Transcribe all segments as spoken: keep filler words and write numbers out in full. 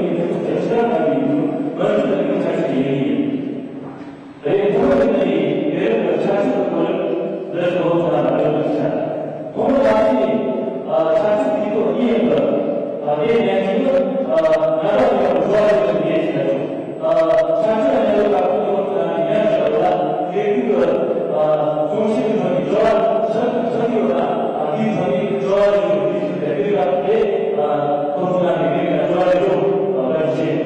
ཡིན་ཚུལ་དེ་ཕྱི་ནང་གཉིས་ཡིན་རྒྱུ་མི་འདུག་ཟེར་བའི་ཆ་ཤས་ཡིན་ངེས་ཡིན། རེད། ཁོང་གིས་ནི་ཡུན་རིང་གི་ཆབ་སྲིད་ཀྱི་ཁོར་ཡུག་འདི་སློབ་ཚན་ལ་སྤྲོད་པ་ཞིག་ཆགས། ཁོང་ལ་ང་ཚོས་ཆབ་སྲིད་དུས་ཐོག་གཉིས་ཀྱི་དེ་ཉན་རྒྱུ་ནི་ང་རང་ཡང་འགྲོ་བ་རེད་ཅེས་ངས་བཤད་ཆོག་ཆབ་སྲིད་ཀྱི་ཁོར་ཡུག་ནང་ནས་ཉན་བཞག་པ་ལ་དེ་དུས་ཀྱི་གསུང་བཤད་ཀྱི་ཐོག་ནས་འགྲོ་བ་ཆགས་ཐུབ་ཡོད་ན་དེའི་ཐོག་ནས་འགྲོ་བ་རེད་ཅེས་དེ་དུས་ཀྱི་དེ་ཁོང་ཚོ་ནང་ནས་ངས་འགྲོ་བ་རེད་ཅེས་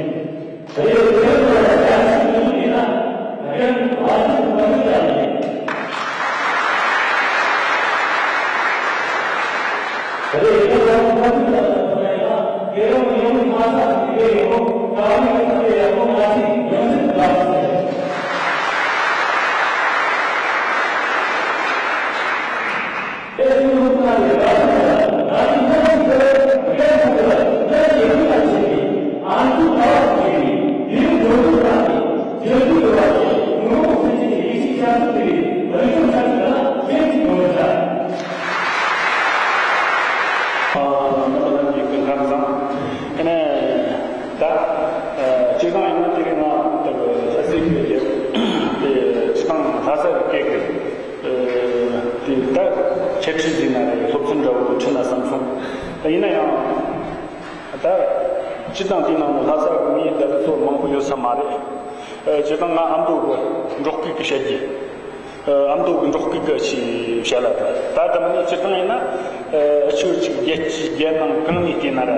ལབ་བཞིན། ཨ་ནི་ད་སྤྱིར་བཏང་ཡིན་ན་དེ་རིང་ང་ད་ལྷ་སའི་ཆོས་རྒྱལ་དེ་སྤྱིར་བཏང་ལྷ་ས་གི་སྐད་ཀྱི་དེ་ད་འཆད་ཁྲིད་ཟིན་ན་རེད། སློབ་ཚན་འདྲ་བོ་ཁྲིད་ན་བསམ་སོང་། ད་ཡིན་ན་ཡང་ད་སྤྱིར་བཏང་དེའི་ནང་ལ་ལྷ་ས་གི་མིའི་ད་ཚོ་མང་པོ་ཡོད་ས་མ་རེད། སྤྱིར་བཏང་ང་ཨ་མདོ་གི་འབྲོག་ཁུལ་གི་བཤད་རྒྱུ། ཨ་མདོ་གི་འབྲོག་ཁུལ་གི་ཞེས་བཤད་ལ་ད་ད་ལྟ་མིན་སྤྱིར་བཏང་ཡིན་ན་ཨ་ཆོས་ཅིག་རྒྱལ་སྤྱི་རྒྱལ་ནང་གང་ནས་བལྟས་ན་ར་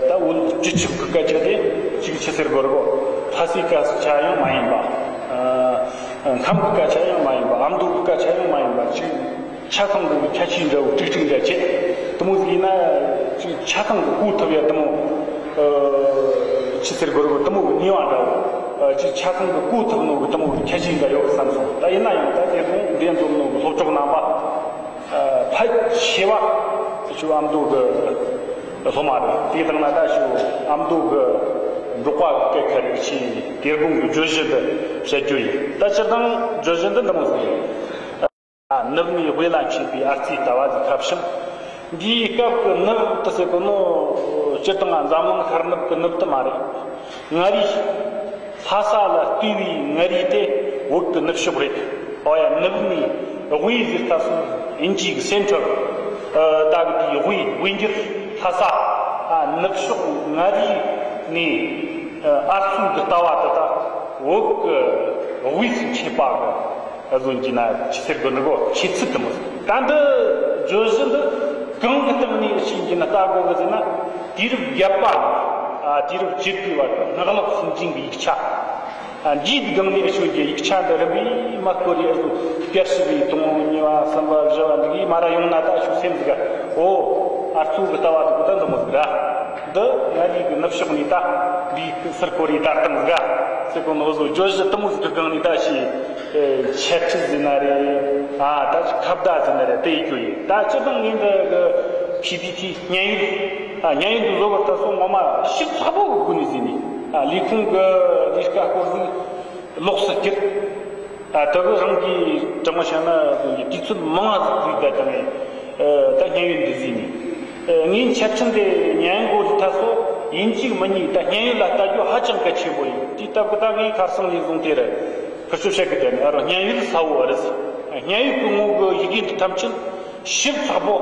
ད་བོད་སྤྱི་ཁྱབ་ཀྱི་སྐད་ཆ་དེ་ཅིག་ཆི་ཟེར་དགོས་རེད་གོ། ལྷ་སའི་སྐད་ཆ་ཡང་མ་ཡིན་པ། ཨ་ཁམས་ཀྱི་སྐད་ཆ་ཡང་མ་ཡིན་པ། ཨ་མདོ་གི་སྐད་ཆ་ཡང་མ་ཡིན་པ། ཅིག་ཆ་ཚང་གི་ཁྱད་ཆོས་འདྲ་བོ་ཀྲིག་ཀྲིག་འདྲ་བྱས། དེ་མོ་ཟིག་ཡིན་ན་ཅིག་ཆ་ཚང་གི་གོ་ཐུབ་ཡ་དེ་མོ། ཨ་ཆི་ཟེར་དགོས་རེད་གོ། དེ་མོ་གི་ནུས་པ་འདྲ་བོ། ཨ་ཅིག་ཆ་ཚང་གི་གོ་ཐུབ་ནོ་གི་དེ་མོ་གི་ཁྱད་ཆོས་འདྲ་ཡོད་བསམ་སོང་། ད་ཡིན་ན་ཡང་ད་དེ་དགོང་འདིར་འཛོམས་ནོ་གི་སློབ་གྲོགས་རྣམ་པ། ཨ་ཕལ་ཆེ་བ་ཞུ་ཨ་མདོ་གི་སློབ་མ་རེད། དེ་དང་ན་ད་ཞུ་ཨ་མདོ་གི་འབྲོག་པ་གི་སྐད་ཁ་རིགས་ཆེ་དེ་དགོང་གི་བརྗོད་གཞི་འདི་བཤད་རྒྱུ་ཡིན། ད་སྤྱིར་བཏང་བརྗོད་གཞི་འདི་འདི་མོ་ཟིག་ཡིན། ནུབ་ནས་དབུས་ལ་མཆེད་པའི་ཨར་རྩིས་ལྟ་བ་ཟིག་ཁ་བྱང་། འདིའི་སྐབས་ཀྱི་ནུབ་དུ་ཟེར་གོ་ནོ། སྤྱིར་བཏང་འཛམ་གླིང་ཤར་ནུབ་ཀྱི་ནུབ་དུ་མ་རེད། མངའ་རིས། ལྷ་ས་ལ་ལྟོས་པའི་མངའ་རིས་དེ་བོད་ཀྱི་ནུབ་ཕྱོགས་རེད། ཨོ་ཡ། ནུབ་ནས་དབུས་ཟེར་ཁ་སང་དབྱིན་ཇིའི་གི་སེན་ཊར། ད་གི་དེའི་དབུས་དབུས་འགྱུར་ལྷ་ས། ནུབ་ཕྱོགས་མངའ་རིས་ནས་ཨར་ཚོ་གི་ལྟ་བ་དེ་ད་བོད་ཀྱི་དབུས་སུ་མཆེད་པ་གི། ཨ་ཟོ་འགྱིས་ན་ཆི་ཟེར་དགོས་ནི་གོ། ཆེ་ཚིག་གི་མོ། ད་འདི་བརྗོད་གཞི་འདི་གང་གི་སྟེང་ནས་ཤིང་གི་ན་ལྟ་དགོས་གི་ཟེར་ན། དུས་རབས་བརྒྱད་པ་ནས་ཨ་དུས་རབས་བཅུ་དགུའི་བར་དུ་སྔགས་ལོག་སུན་འབྱིན་གི་ཡིག་ཆ། ཨ་འདིའི་སྒང་ནས་ཤོད་ཀྱི་ཡིག་ཆ་འདི་རིམ་པས་མ་སྐོར་རེ་ཨ་ཟོ་བསྐྱར་ཞིབ་བྱས། དང་པོ་གཉིས་པ་གསུམ་པ་བཞི་བ་འདི་གིས་མ་ར་ཡོང་ན་ད་ཤུགས་སེམས་ཟིག་ག། ཨོ། ཨར་ཚོ་གི་ལྟ་བ་འདི་གོ་ད་འདི་མོ་ཟིག་ར། འདི་མངའ་རིས་ཀྱི་ནུབ་ཕྱོགས་ནས་ད་འདིའི་སར་སྐོར་རེ་ད་བཏང་ཟིག་ག་ཟེར་གོ་ནོ་ཨ་ཟོ་བརྗོད་གཞི་དེ་མོ་ཟིག་གི་སྒང་ནས་ད་ཤེས། འཆད་ཁྲིད་ཟེར་ན་རེད། ཨ་ད་ཁ་བརྡ་ཟེར་ན་རེད། དེ་ཡི་རྒྱུ་ཡིན། ད་སྤྱིར་བཏང་ངས་འདི་གི་ཕི་བི་ཐི་སྙན་ཡོད། ཨ་སྙན་ཡོད་འདི་བཟོ་བར་ད་སོ་ངོ་མ་ཞིབ་ཚགས་པོ་གི་སྒོ་ནས་ཟིན་ནས། ཨ་ལས་ཁུངས་གི་ལས་ཀ་སྐོར་ཟིག་ལོགས་སུ་བསྐྱུར། ཨ་དེ་གི་རང་གིས་དྲང་མོ་བཤད་ན་དུས་ཚོད་མང་ང་ཟིག་བརྒྱུད་བསྡད་བཏང་ངས་ད་སྙན་ཡོད་འདི་ཟིན་ནས། ངའི་འཆད་ཁྲིད་འདི་ཉན་མགོ་རི་ཐ་སོ་ཡིན་གཅིག་མིན་གཉིས་ད་སྙན་ཡོད་ལ་ལྟ་རྒྱུ་ཧ་ཅང་གལ་ཆེན་པོ་ཡིན། དེའི་སྟབས་ཀྱིས་ད་ངས་ཁ་སང་ནས་བཟུང་དེ་རུ་ཕུར་ཚུགས་བཤད་གི་བསྡད་ནས། ཨ་རོ་སྙན་ཡོད་ལ་ས་བོ་ཨ་རི་ཟིག་སྙན་ཡོད་ཀྱི་ངོ་གི་ཡི་གེ་འདི་ཐམས་ཅད་ཞིབ་ཚགས་པོ།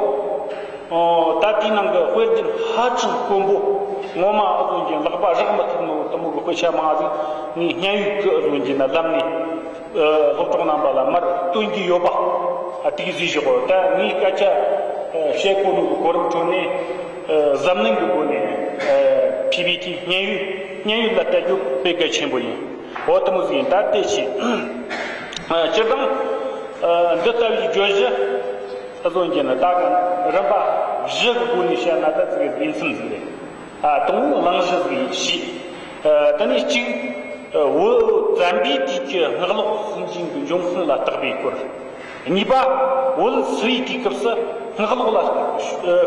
ཨོ་ད་དེའི་ནང་གི་དཔེ་རྒྱན་ཧ་ཅང་དཀོན་པོ། ངོ་མ་ཨ་ཟོ་གི་ལག་པ་རག་མི་ཐུབ་ནོ་དེ་མོ་གི་དཔེ་ཆ་མང་ཟིག་ངས་སྙན་ཡོད་ཀྱི་ཨ་ཟོ་གི་ན་ལམ་ནས། ཨ་སློབ་གྲོགས་རྣམ་པ་ལ་མར་སྟོན་གྱི་ཡོད་པ། ཨ་དེ་གི་ཟིག་ཞོག་གོ། ད་ངའི་སྐད་ཆ་ཨ་བཤད་གོ་ནོ་གི་གོ་རིམ་ཁྲོད་ནས། ཨ་གཟབ་ནན་གྱི་སྒོ་ནས་ཨ་ཕི་བི་ཐི་སྙན་ཡོད་སྙན་ཡོད་ལ་ལྟ་རྒྱུ་དཔེ་གལ་ཆེན་པོ་ཡིན། འོ་དེ་མོ་ཟིག་ཡིན། ད་དེ་བྱས། ཨ་སྤྱིར་བཏང་ཨ་འདི་ལྟ་བུའི་བརྗོད་གཞི་ཨ་ཟོ་གི་ན་ད་གི་རིམ་པ་བཞི་གི་སྒོ་ནས་བཤད་ན་ད་ཙི་གེ་དབྱེ་མཚམས་ཟིག་རེད། ཨ་དང་པོ་གླེང་གཞི་ཟིག་ཡིན་ཞེས། ཨ་དེ་ནས་གཅིག་ཨ་བོད་བཙན་པོའི་དུས་ཀྱི་སྔགས་ལོག་སུན་འབྱིན་གྱི་འབྱུང་ཁུངས་ལ་བརྟག་པའི་སྐོར། གཉིས་པ། བོད་སིལ་བུའི་དུས་སྐབས་སུ་སྔགས་ལོག་ལ་ཨ་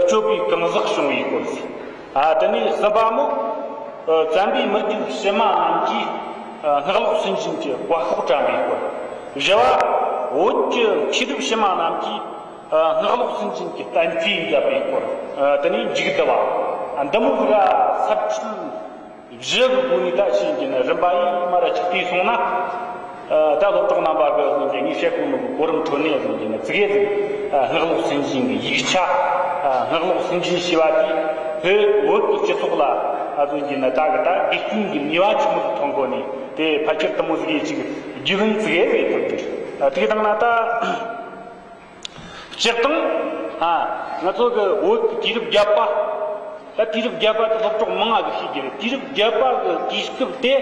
སྤྱོད་པའི་གང་ཟག་བྱུང་བའི་སྐོར། ཨ་དེ་ནས་གསུམ་པ་མོ། ཨ་བཙན་པོའི་མི་རྒྱུད་ཕྱི་མ་རྣམས་ཀྱིས་ཨ་སྔགས་ལོག་སུན་འབྱིན་གྱི་བཀའ་ཤོག་བཀྲམ་པའི་སྐོར། བཞི་བ། བོད་ཀྱི་མཁས་གྲུབ་ཕྱི་མ་རྣམས་ཀྱིས་ཨ་སྔགས་ལོག་སུན་འབྱིན་གྱི་བསྟན་བཅོས་མཛད་པའི་སྐོར། ཨ་དེ་ནས་མཇུག་བསྡུ་བ། ཨ་འདི་མོ་ཟིག་ག་ས་ཁྲིད་ བཞི་གི་སྒོ་ནས་ད་ཅི་ཡིན་གྱི་ན་རིམ་པ་ཡིས་མར་ཅིག་བལྟས་སོང་ན། ཨ། ད་སློབ་གྲོགས་རྣམ་པ་གི་བཟོ་རྒྱུ་ངས་བཤད་དགོས་མི་གི་གོ་རིམ་ཁྲོད་ནས་བཟོ་རྒྱུ་ན་ཙི་གེ་ཟིག་ཨ། སྔགས་ལོག་སུན་འབྱིན་གི་ཡིག་ཆ། ཨ། སྔགས་ལོག་སུན་འབྱིན་ཞེས་པ་དེས་བོད་བོད་ཀྱི་སྤྱི་ཚོགས་ལ་ཨ་བཟོ་རྒྱུ་ན་ད་གི་ད་འགལ་རྐྱེན་གི་ནུས་པ་ཆེན་པོ་ཟིག་ཐོན་གོ་ནས། དེ་ཕལ་ཆེར་དེ་མོ་ཟིག་ཡིན་ཅིག་རྒྱུས་ལོན་ཙི་གེ་ཟིག་ཐུབ་རྒྱུ་རེད། ཨ། དེ་གི་སྟེང་ན་ད། སྤྱིར་བཏང་། ཨ། ང་ཚོ་གི་བོད་ཀྱི་དུས་རབས་བརྒྱད་པ། ད་དུས་རབས་བརྒྱད་པ་དེ་སློབ་གྲོགས་མང་ང་གིས་ཤེས་ཀྱི་རེད། དུས་རབས་བརྒྱད་པ་གི་དུས་སྐབས་དེ།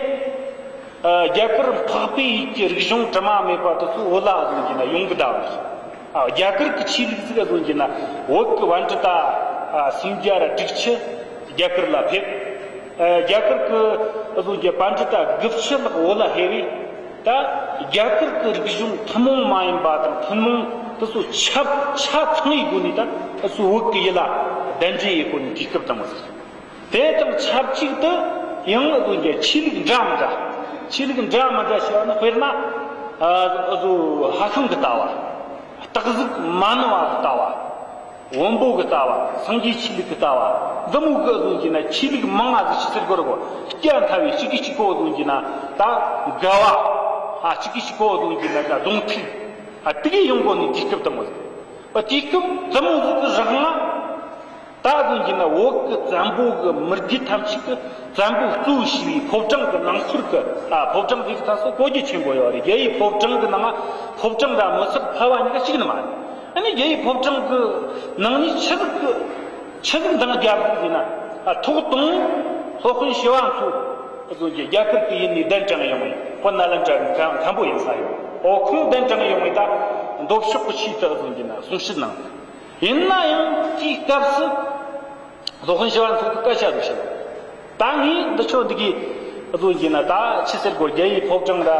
ཨ། རྒྱ་གར་འཕགས་པའི་ཡུལ་གྱི་རིག་གཞུང་དྲི་མ་མེད་པ་དེ་ཚོ་བོད་ལ་བཟོ་རྒྱུ་ན་ཡོང་གི་བསྡད་པ་རེད། ཨ། རྒྱ་གར་གྱི་ཆོས་ལུགས་ཟིག་བཟོ་རྒྱུ་ན་བོད་ཀྱི་པཎྜི་ཏ། ཨ། སུམ་བརྒྱ་ར་དྲུག་ཅུ་རྒྱ་གར་ལ་ཕེབས། ཨ། རྒྱ་གར་གྱི་བཟོ་རྒྱུ་པཎྜི་ཏ་དགུ་བཅུ་ལྷག་བོད་ལ་ཕེབས་པས། ད་རྒྱ་གར་གྱི་རིག་གཞུང་ཐུན་མོང་མ་ཡིན་པ་དང་ཐུན་མོང་དེ་ཚོ་ཆ་ཆ་ཚང་བའི་སྒོ་ནས་ད་ཨུ་ཚོའི་བོད་ཀྱི་ཡུལ་ལ་གདན་འདྲེན་ཡེད་གོ་ནི་དུས་སྐབས་དང་མོ་ཟེར། དེ་དང་ཆབས་ཅིག་ཏུ་ཡང་ཨུ་ཚོའི་ཆོས་ལུགས་འདྲ་མི་འདྲ། ཆོས་ལུགས་འདྲ་མི་འདྲ་ཞེས་པ་ནི་དཔེར་ན། ཨ། ཨུ་ཚོའི་ཧྭ་ཤང་གི་ལྟ་བ། སྟག་གཟིག་མ་ཎི་བ་གི་ལྟ་བ། བོན་པོ་གི་ལྟ་བ། སངས་རྒྱས་ཆོས་ལུགས་ཀྱི་ལྟ་བ། འདི་མོ་གི་བཟོ་རྒྱུ་ན་ཆོས་ལུགས་མང་ང་ཟིག་ཆི་ཟེར་དགོས་རེད་གོ། བསྐྱར་འཐབ་པའི་གཅིག་གིས་གཅིག་པོ་བཟོ་རྒྱུ་ན་ད་འགལ་བ། ཨ། གཅིག་གིས་གཅིག་པོ་བཟོ་རྒྱུ་ན་ད་གདོང་ཐུག་ཨ། དེ་གི་ཡོང་གོ་ནི་དུས་སྐབས་དེ་མོ་ཟིག་ཨ། དུས་སྐབས་དེ་མོ་ཟིག་གི་རག་ན། ད་བཟོ་རྒྱུ་ན་བོད་ཀྱི་བཙན་པོ་གི་མི་རྒྱུད་ཐམས་ཅད་ཀྱི་བཙན་པོ་གཙོ་བོ་བྱས་པའི་ཕོ་བྲང་གི་ནང་ཁུལ་གྱི། ཨ། ཕོ་བྲང་ཟེར་གི་ད་སོ་གོ་རྒྱུ་ཆེན་པོ་ཡོད་རེད། རྒྱལ་བའི་ཕོ་བྲང་གི་ནང་ཕོ་བྲང་ར་མི་ཚད་ཕལ་བ་གཉིས་ཀ་གཅིག་ནི་མ་རེད། ཨ་ནི་རྒྱལ་བའི་ཕོ་བྲང་གི་ནང་ནས་ཆི་ཟིག་གི་ཆི་ཟིག་འདང་རྒྱབ་ཟིག་ཟེར་ན། ཨ། ཐོག་དང་སློབ་དཔོན་ཞི་བ་འཚོ་བཟོ་རྒྱུ་རྒྱ་གར་གྱི་ཡུལ་ནས་གདན་དྲངས་ཡོང་བའི་དཔོན་ནཱ་ལེནྡྲ་གི་མཁན་པོ་ཡིན་ས་ཡོད། ཨོ། ཁོང་གདན་དྲངས་ཡོང་བའི་ད་མདོ་ཕྱོགས་ཀྱི་ཆེད་དུ་བཟོ་རྒྱུ་ན་གསུང་བཤད་གནང་། ཡིན་ན་ཡང་དེའི་སྐབས་སུ་སློབ་དཔོན་ཞི་བ་འཚོ་གིས་སྐད་ཆ་ཟིག་བཤད། ད་ངས་འདི་ཆོ་འདི་གི་བཟོ་རྒྱུ་ན་ད་ཆི་ཟེར་དགོས། རྒྱལ་བའི་ཕོ་བྲང་ར།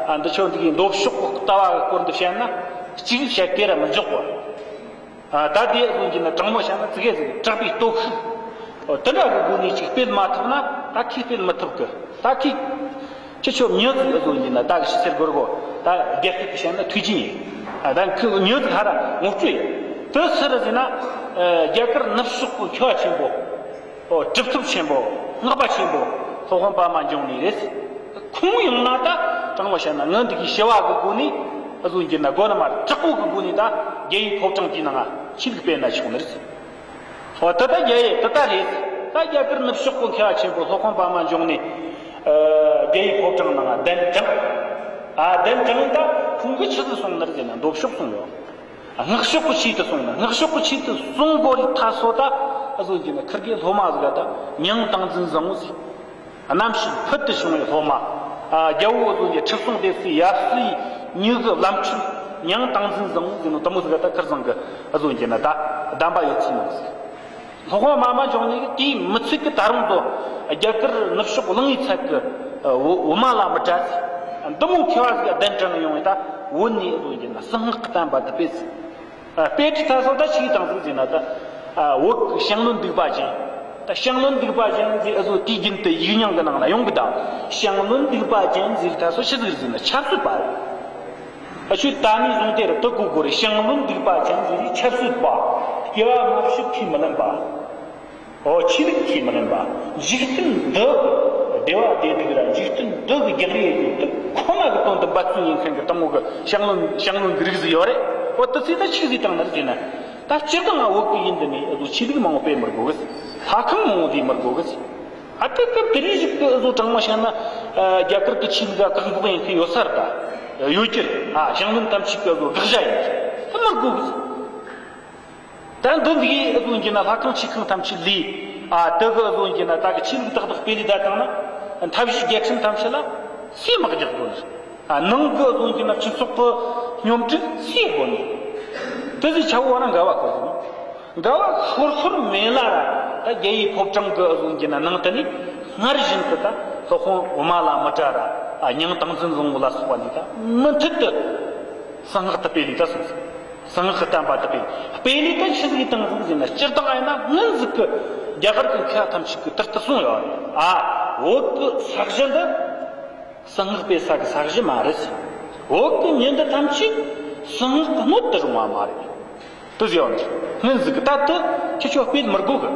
ཨ། འདི་ཆོ་འདི་གི་མདོ་ཕྱོགས་ཀྱི་ལྟ་བ་གི་སྐོར་འདི་བཤད་ན་གཅིག་བཤད་དེ་ར་མི་འཇོག་གོ། ཨ། ད་དེ་བཟོ་རྒྱུ་ན་དྲང་མོ་བཤད་ན་ཙི་གེ་ཟིག་གྲགས་པའི་སྟོབས་ཤུགས། ཨོ། དེ་འདྲ་གི་སྒོ་ནས་ཅིག་སྤེལ་མ་ཐུབ་ན་ད་ཁྱེད་སྤེལ་མི་ཐུབ་གི། ད་ཁྱེད། ཁྱེད་ཆོ་མྱི་ཟིག་བཟོ་རྒྱུ་ན་ད་གི་ཕྱི་སེར་སྒོར་གོ། ད་རྒྱ་སྐད་གི་བཤད་ན་ཐུའུ་ཅིན་ཡིན། ཨ། ད་ཁྱོད་མྱི་ཟིག་ཧ་ར་ངོ་སྤྲོད་ཡིན། དེ་སུ་རེད་ཟེར་ན། ཨ། རྒྱ་གར་ནུབ་ཕྱོགས་གི་མཁས་པ་ཆེན་པོ། ཨོ། གྲུབ་ཐོབ་ཆེན་པོ། སྔགས་པ་ཆེན་པོ། སློབ་དཔོན་པདྨ་འབྱུང་གནས་རེད། ཁོང་ཡོང་ན་ད་དྲང་མོ་བཤད་ན་ངའི་འདི་གི་ཞི་བ་གི་སྒོ་ནས་བཟོ་རྒྱུ་ན་དགོས་ནི་མ་རེད། དྲག་པོ་གི་སྒོ་ནས་ད་རྒྱལ་བའི་ཕོ་བྲང་དེའི་ནང་ང་ཆོས་ལུགས་སྤེལ་ན་ཆོག་ནི་རེད། ཨོ། ད་ལྟ་རྒྱ་ཡེ་ད་ལྟ་རེད། ད་རྒྱ་གར་ནུབ་ཕྱོགས་གི་མཁས་པ་ཆེན་པོ་སློབ་དཔོན་པདྨ་འབྱུང་གནས། ཨ། རྒྱལ་བའི་ཕོ་བྲང་ནང་གདན་དྲངས། ཨ། གདན་དྲངས་ད་ཁོང་གིས་ཆི་ཟིག་གསུངས་ནི་རེད་ཟེར་ན་མདོ་ཕྱོགས་གསུངས་ཡོད། སྔགས་ཕྱོགས་ཀྱི་ཆེད་དུ་གསུངས་ནི། སྔགས་ཕྱོགས་ཀྱི་ཆེད་དུ་གསུང་དགོས་རིགས་ཐ་སོ་ད་བཟོ་རྒྱུ་ན་ཁིར་གེ་སློབ་མ་ཟིག་ག་ད་མྱང་སྟངས་འཛིན་བཟང་བོ་ཟིག་རྣམ་ཤེས་ཕུལ་དུ་བྱུང་བའི་སློབ་མ། ཨ། རྒྱལ་པོ་བཟོ་རྒྱུ་ཁྲི་སྲོང་ལྡེ་བཙན་ཡབ་སྲས་གཉིས་ཀྱི་བླ་མཆོད་མྱང་སྟངས་འཛིན་བཟང་བོ་ཟེར་ནོ་དེ་མོ་ཟིག་ག་ད་ཁིར་ཚང་གི་བཟོ་རྒྱུ་ན་ད་གདམས་པ་ཡོད་ཚུལ་ནང་ཟིག་སློབ་དཔོན་པདྨ་འབྱུང་གནས་ཀྱིས་དེའི་མི་ཚད་ཀྱི་ད་རུང་དུ་རྒྱ་གར་ནུབ་ཕྱོགས་གླིང་བའི་ཚལ་གྱི་ཨོ་མ་ལ་མི་ཏྲ་ཟེར། འདི་མོ་མཁས་པ་ཟིག་གདན་དྲངས་ཡོང་བས་ད་བོད་ནས་བཟོ་རྒྱུ་ན་གསང་སྔགས་ཀྱི་བསྟན་པ་འདི་སྤེལ་ཟིག་ཨ། དཔེ་ཁྲིད་ད་སོགས་ད་ཆི་བཏང་ཟིག་ཟེར་ན་ད། ཨ། བོད་ཀྱི་ཞང་བློན་སྡིག་པ་ཅན། ད་ཞང་བློན་སྡིག་པ་ཅན་ཟེར་ཨ་ཟོ་དུས་རྒྱུན་དུ་ཡིག་རྙིང་གི་ནང་ན་ཡོང་གི་ད། ཞང་བློན་སྡིག་པ་ཅན་ཟེར་ད་སོ་ཆི་ཟིག་ཟེར་ན་ཆབ་སྲིད་པ་རེད། ཨ། ཆོས་ད་ནས་བཟུང་དེ་རུ་དུ་གོ་གོ་རེད། ཞང་བློན་སྡིག་པ་ཅན་ཟེར་ཆབ་སྲིད་པ། སྐྱེ་བ་སྔ་ཕྱི་ཁས་མི་ལེན་པ། ཨོ། ཆོས་ལུགས་ཁས་མི་ལེན་པ། འཇིག་རྟེན་འདི་གི་བདེ་བ་བདེ་སྡུག་ར་འཇིག་རྟེན་འདི་གི་རྒྱག་རེས་ཡོད་དུ་ཁོ་ན་གི་དོན་དུ་འབད་བརྩོན་ཡིན་མཁན་གི་དེ་མོ་གི་ཞང་བློན་ཞང་བློན་གི་རིགས་ཟིག་ཡོད་རེད། ཨོ། དེ་ཚོས་ད་ཆི་ཟིག་བཏང་ནི་རེད་ཟེར་ན། ད་སྤྱིར་བཏང་ང་བོད་གི་ཡུལ་འདི་ནས་ཨ་ཟོ་ཆོས་ལུགས་མང་བོ་སྤེལ་མི་དགོས་གི། ལྷ་ཁང་མང་བོ་བསྡུས་མི་དགོས་གི། ཨ། དེ་སྐབས་དེ་རིང་ཞིག་གི་ཨ་ཟོ་དྲང་མོ་བཤད་ན། ཨ། རྒྱ་གར་གི་ཆོས་ལུགས་ལ་བཀག་འགོག་ཡིན་མཁན་ཡོད་ས་རེད་ད། ཡོད་ཀྱི་རེད། ཨ། ཞང་བློན་ཐམས་ཅད་གི་ཨ་ཟོ་དགག་བྱ་ཡིན་གི། དེ་མི་དགོས་གི། ད་འདི་འདི་གི་ཨ་ཟོ་ཡིན་གྱི་ན་ལྷ་ཁང་ཆོས་ཁང་ཐམས་ཅད་ལས། ཨ། དེ་གི་ཨ་ཟོ་ཡིན་གྱི་ན་ད་གི་ཆོས་ལུགས་ཏག་ཏག་སྤེལ་ལས་ད་བཏང་ན། མཐའ་བཞིའི་རྒྱལ་ཁྲིམས་ཐམས་ཅད་ལ་སོས་དམག་རྒྱག་དགོས་ནི། ཨ། ནང་གི་ཨ་ཟོ་ཡིན་གྱི་ན་སྤྱི་ཚོགས་གི་སྙོམས་སྒྲིག་སོས་དགོས་ནི། དེ་ཟིག་ཆ་བོ་བ་ན་འགལ་བ་ཁོ་ཟིག་འགལ་བ་ཤོར་ཤོར་མེད་ལ་ར། ད་རྒྱལ་བའི་ཕོ་བྲང་གི་ཨ་ཟོ་ཡིན་གྱི་ན་ནང་དུ་ནི་སྔར་བཞིན་དུ་ད་སློབ་དཔོན་འོ་མ་ལ་མི་ཏྲ་ར། ཨ། མྱང་སྟངས་འཛིན་བཟང་བོ་ལ་སོགས་པ་འདི་ད་མུ་མཐུད་དུ་གསང་སྔགས་དེ་སྤེལ་ལས་ད་སོང་ཟིག་གསང་སྔགས་ཀྱི་བསྟན་པ་དེ་སྤེལ། སྤེལ་ལས་ད་ཆི་ཟིག་བཏང་ཟིག་ཟེར་ན། སྤྱིར་བཏང་ཨ་ཡིན་ན་སྔོན་ཟིག་གི་རྒྱ་གར་གྱི་མཁས་པ་ཐམས་ཅད་ཀྱིས་དེ་ལྟར་གསུངས་ཡོད་རེད། ཨ། བོད་ཀྱི་ས་གཞི་འདི་གསང་སྔགས་སྤེལ་ས་གི་ས་གཞི་མ་རེད། བོད་ཀྱི་མྱི་འདི་ཐམས་ཅད་གསང་སྔགས་ཀྱི་སྣོད་དུ་རུང་བ་མ་རེད། དེ་ཟེར་བ་འདི་སྔོན་ཟིག་གི་ད་དེ་ཁྱེད་ཆོ་སྤེལ་མི་དགོས་གི།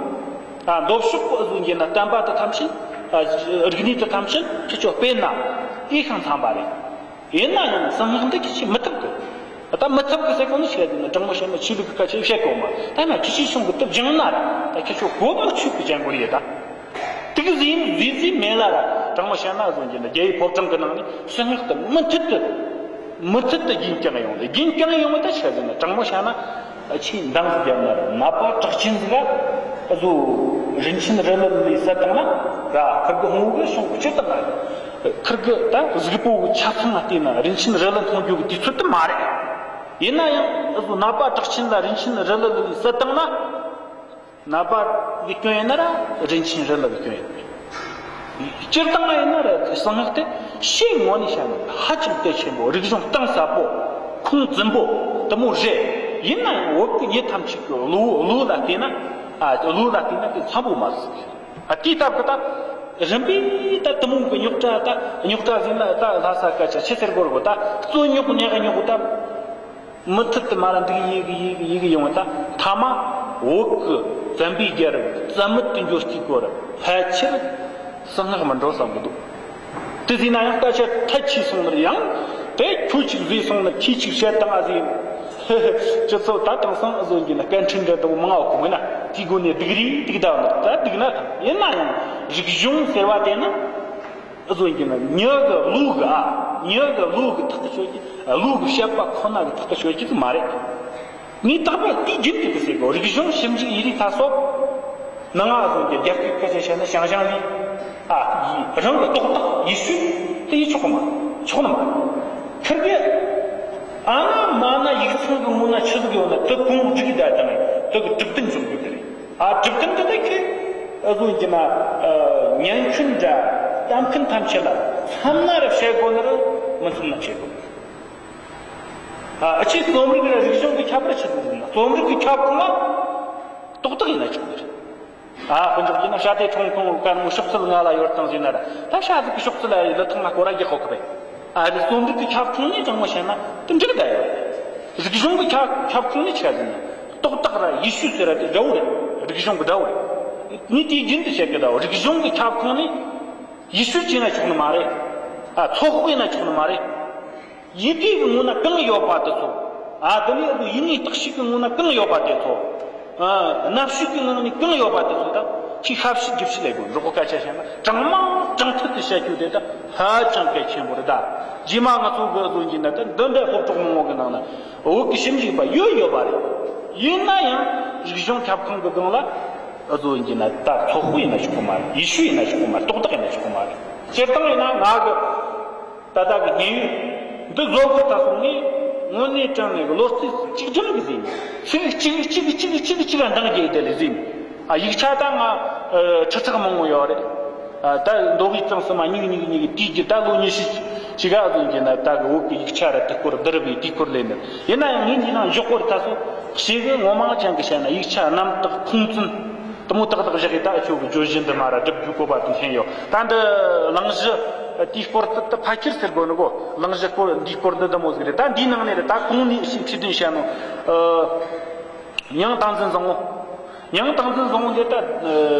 ཨ། མདོ་ཕྱོགས་ཀྱི་ཨ་ཟོ་ཡིན་གྱི་ན་བསྟན་པ་དེ་ཐམས་ཅད་ རིག་གནས་དེ་ཐམས་ཅད་ཁྱེད་ཚོ་སྤེལ་ན་འོས་ཤིང་འཚམ་པ་རེད། ཡིན་ན་ཡང་གསང་སྔགས་འདི་ཁྱེད་ཆོས་མི་ཐུབ་གི། ད་མི་ཐུབ་གི་ཟེར་གོ་ནི་ཤེས་ཟིན་ན་དྲང་མོ་བཤད་ན་ཆོས་ལུགས་ཀྱི་སྐད་ཆ་བཤད་གོ་མ། ད་ན་ཁྱེད་ཆོས་ཆུང་གི་དུ་སྦྱངས་ན་ར་ད་ཁྱེད་ཆོ་གོ་མི་ཆོད་གི་ཅན་གོ་རེད་ད། དེ་གི་ཟིན་ཟིན་ཟིན་མེད་ལ་ར་དྲང་མོ་བཤད་ན་བཟོ་རྒྱུ་ན་རྒྱལ་བའི་ཕོ་བྲང་གི་ནང་ནས་གསང་སྔགས་དེ་མུ་མཐུད་དུ་མུ་མཐུད་དུ་རྒྱུན་བསྐྱངས་ཡོང་ལ་རྒྱུན་བསྐྱངས་ཡོང་བ་ད་ཤེས་ཟིན་ན་དྲང་མོ་བཤད་ན། ཆེས་འདང་ཟིག་རྒྱབ་ན་ར་ནད་པ་གྲགས་ཅན་ཟིག་ག་བཟོ་རིན་ཆེན་རི་ལི་ལས་བསད་བཏང་ན་ར་ཁིར་གི་ཧོང་གི་ཤོང་གི་སྤྱོད་དང་ང་ཁིར་གི་ད་གཟུགས་པོ་གི་ཆ་ཚང་ང་བལྟས་ན་རིན་ཆེན་རི་ལི་མཐོང་རྒྱུ་གི་དུས་ཚོད་དུ་མ་རེད། ཡིན་ན་ཡང་བཟོ་ནད་པ་གྲགས་ཅན་ལ་རིན་ཆེན་རི་ལི་ལས་བསད་བཏང་ན། ནད་པ་གི་སྐྱོན་ཡིན་ན་ར་རིན་ཆེན་རི་ལི་གི་སྐྱོན་ཡིན། སྤྱིར་བཏང་ཡིན་ན་ར་གསང་སྔགས་དེ་ཤེས་ངོ་ནས་བཤད་ན་ཧ་ཅང་གལ་ཆེན་པོ་རིག་གཞུང་གཏིང་ཟབ་པོ་ཁུངས་བཙུན་པོ་དེ་མོ་རེད། ཡིན་ན་ཡང་བོད་ཀྱི་མྱི་ཐམས་ཅད་ཀྱི་བློ་བློ་ལ་བལྟས་ན་ཨ་བློ་ལ་བལྟས་ན་དེ་འཚམ་པོ་མ་ཟིག་ཨ་དེའི་སྟབས་ཀྱི་ད་རིམ་པས་ད་དེ་མོ་གི་རྙོག་དྲ་ད་རྙོག་དྲ་ཟིན་ན་ད་ལྷ་ས་སྐད་ཆ་ཆི་ཟེར་དགོས་རེད་གོ་ད་རྩོད་རྙོག་ཉག་རྙོག་ད། མུ་མཐུད་དུ་མ་ར་འདུག་ཡི་གི་ཡི་གི་ཡི་གི་ཡོང་བ་ད་ཐ་མ་བོད་ཀྱི་བཙན་པོའི་རྒྱལ་རབས་རྩ་མེད་དུ་འགྱུར་རྩིས་སྐོར་ཕལ་ཆེར་གསང་སྔགས་མི་འགྲོ་བསམ་གི་འདུག་དེ་ཟིན་ན་ཡང་སྐད་ཆ་ཐལ་ཆེ་སོང་ནར་ཡང་དེ་ཁྱོད་ཅིག་བཟོས་སོང་ན་ཁྱི་ཅིག་བཤད་བཏང་ཨ་ཟིན། སྤྱི་ཚོགས་ད་དེང་སང་ཨ་ཟོན་གྱི་ན་སྐད་འཕྲིན་འདྲ་དང་མང་བ་གོ་མིན་ན་དེའི་སྒོ་ནས་སྡུག་རེད་སྡུག་ད་ནོ་ད་སྡུག་ན་ཐང་ཡིན་ན་ཡང་རིག་གཞུང་ཟེར་བ་དེ་ནི། ཨ་ཟོན་གྱི་ན་མྱི་གི་བློ་གི་ཨ་མྱི་གི་བློ་གི་ཐག་གི་ཆོད་ཀྱི་བློ་གི་བཤད་པ་ཁོ་ན་གི་ཐག་གི་ཆོད་ཀྱི་ཙི་མ་རེད། ངས་རྟག་པར་དེའི་རྒྱུན་དུ་དུ་ཟེར་གོ་རིག་གཞུང་ཞིབ་འཇུག་ཡི་རིགས་ད་སོགས་ནང་ཨ་ཟོན་གྱི་རྒྱབ་ཀྱི་སྐད་ཆ་བཤད་ན་ཞང་ཞང་ལི་ཨ་ཡི་རང་གི་རྟོག་བཏགས་ཡེ་ཤུ་དེ་ཡི་ཆོག་གི་མ་ཆོག་ནི་མ་ཁིར་གི་ཨ་ན་མ་ན་ཡིག་ཚང་གི་ངོ་ན་ཆི་ཟིག་ཡོད་ན་དུ་གོང་སྒྲིག་ད་དང་དུ་གི་གྲུབ་དོན་བྱུང་དགོས་དེ་རེད། ཨ་གྲུབ་དོན་དེ་ད་ཁྱོད་ཨ་ཟོ་ཡིན་གྱི་ན་ཉན་མཁན་འདྲ་གཏམ་མཁན་ཐམས་ཅད་ལ་འཚམ་ན་ར་བཤད་དགོས་ན་ར་མི་འཚམ་ན་བཤད་དགོས། ཨ་ཨ་ཆི་རྩོམ་རིག་ར་རིག་གཞུང་གི་ཁྱད་པར་ཆི་ཟིག་ཡིན་ན་རྩོམ་རིག་གི་ཁྱབ་ཁོངས་ལ་རྟོག་བཏགས་ཡིན་ན་ཆོག་གི་རེད། ཨ་དཔེ་འཇོག་ཡིན་ན་བྱ་དེ་ཁྲོང་ཁྲོང་ག་མོ་ཤོག་ཚིལ་ང་ལ་ཡོད་དང་ཟིན་ན་ར་ད་བྱ་ཟིག་གི་ཤོག་ཚིལ་ལ་ཡི་ལི་ཐང་ལ་སྐོར་ར་རྒྱག་གོ་གི་རེད། ཨ་རི་རྩོམ་རིག་གི་ཁྱབ་ཁོངས་ནས་དྲང་མོ་བཤད་ན་དེ་འགྲིག་ད་ཡོད། རིག་གཞུང་གི་ཁྱབ་ཁྱབ་ཁོངས་ནས་ཆ་ཟིན་ན་རྟོག་བཏགས་ར་ཡེ་ཤུ་ཟེར་ར་དེ་འདྲ་བོ་རེད། རིག་གཞུང་གི་འདྲ་བོ་རེད། ངས་དེའི་རྒྱུན་དུ་བཤད་གི་ད་རིག་གཞུང་གི་ཁྱབ་ཁོངས་ནས་ཡེ་ཤུ་བྱས་ན་ཆོག་ནི་མ་རེད། ཨ་ཚོགས་དཔེ་ན་ཆོག་ནི་མ་རེད། ཡི་གེ་གི་ངོ་ན་གང་ཡོད་པ་དེ་ཚོ། ཨ་དེ་ནས་ཡི་གེ་བརྟག་ཞིབ་གི་ངོ་ན་གང་ཡོད་པ་དེ་ཚོ། ཨ་རྣམ་དཔྱོད་ཀྱི་ངང་ནས་གང་ཡོད་པ་དེ་ཚོ་ད་ཁྱི་ཤ་བཤད་རྒྱུ་བཤད་ལས་དགོས་འགྲོ་གོ་སྐད་ཆ་བཤད་ན་དྲང་མ་དྲང་ཐད་དུ་བཤད་རྒྱུ་དེ་ད་ཧ་ཅང་གལ་ཆེན་པོ་རེད་ད། རྗེས་མ་ང་ཚོ་གི་བཟོ་འགྱིན་ན་ད་འདི་འདྲ་སློབ་གྲོགས་མང་བོ་གི་ནང་ན་བོད་ཀྱི་ཞིབ་འཇུག་པ་ཡོད་ཡོད་པ་རེད། ཡིན་ན་ཡང་རིག་གཞུང་ཁྱབ་ཁོངས་གི་སྒང་ལ་བཟོ་འགྱིན་ན་ད་ཚོགས་དཔེ་ཡིན་ན་ཆོག་གི་མ་རེད། ཡེ་ཤུ་ཡིན་ན་ཆོག་གི་མ་རེད། རྟོག་བཏགས་ཡིན་ན་ཆོག་གི་མ་རེད། སྤྱིར་བཏང་ཡིན་ན་ང་གི་ད་ལྟ་གི་ཉན་ཡོད་འདི་བཟོ་དགོས་ད་སོང་ངས་དངོས་གནས་དྲང་ནས་གི་ལོ་རྩིས་གཅིག་སྒྲིམ་གི་ཟིན་ཚིག་གཅིག་གཅིག་གཅིག་གཅིག་གཅིག་ག་འདང་རྒྱག་དེ་ལས་ཟིན། ཨ་ཡིག་ཆ་ད་ང་ཁྲི་ཚག་མང་བོ་ཡོད་རེད། ཨ་ད་མདོ་དབུས་གཙང་གསུམ་མ་གཉིས་གཉིས་གཉིས་དུས་ཀྱི་ད་ལོ་ཉི་ཤུ་ཅི་ག་ཟིན་གྱི་ན་ད་གི་བོད་ཀྱི་ཡིག་ཆ་ར་དེ་སྐོར་བསྡུར་བའི་དུས་སྐོར་ལས་ནི་ཡིན་ན་ཡང་ངས་འདི་ནང་འཇོག་སྐོར་ད་སོ་ཞེ་གི་ངོ་མ་ཅན་གི་བཤད་ན་ཡིག་ཆ་རྣམ་དག་ཁུངས་བཙུན། དེ་མོ་ཏག་ཏག་བཞག་གི་ད་ཁྱོད་ཀྱི་བརྗོད་གཞི་འདི་མ་ར་སྒྲུབ་རྒྱུ་བཀོད་པ་དེ་འཐེན་ཡོད། ད་འདི་གླེང་གཞི་དེའི་སྐོར་དུ་ད་ཕལ་ཆེར་ཟེར་དགོས་ནི་གོ། གླེང་གཞི་སྐོར་འདིའི་སྐོར་འདི་འདི་མོ་ཟིག་རེད། ད་འདིའི་ནང་ནས་རེད་ད་གོང་ནས་ཞིག་ཁྲིད་དོན་བཤད་ནོ། ཨ་མྱང་སྟག་འཛིན་བཟང་བོ། མྱང་སྟག་འཛིན་བཟང་བོ་འདི་ད་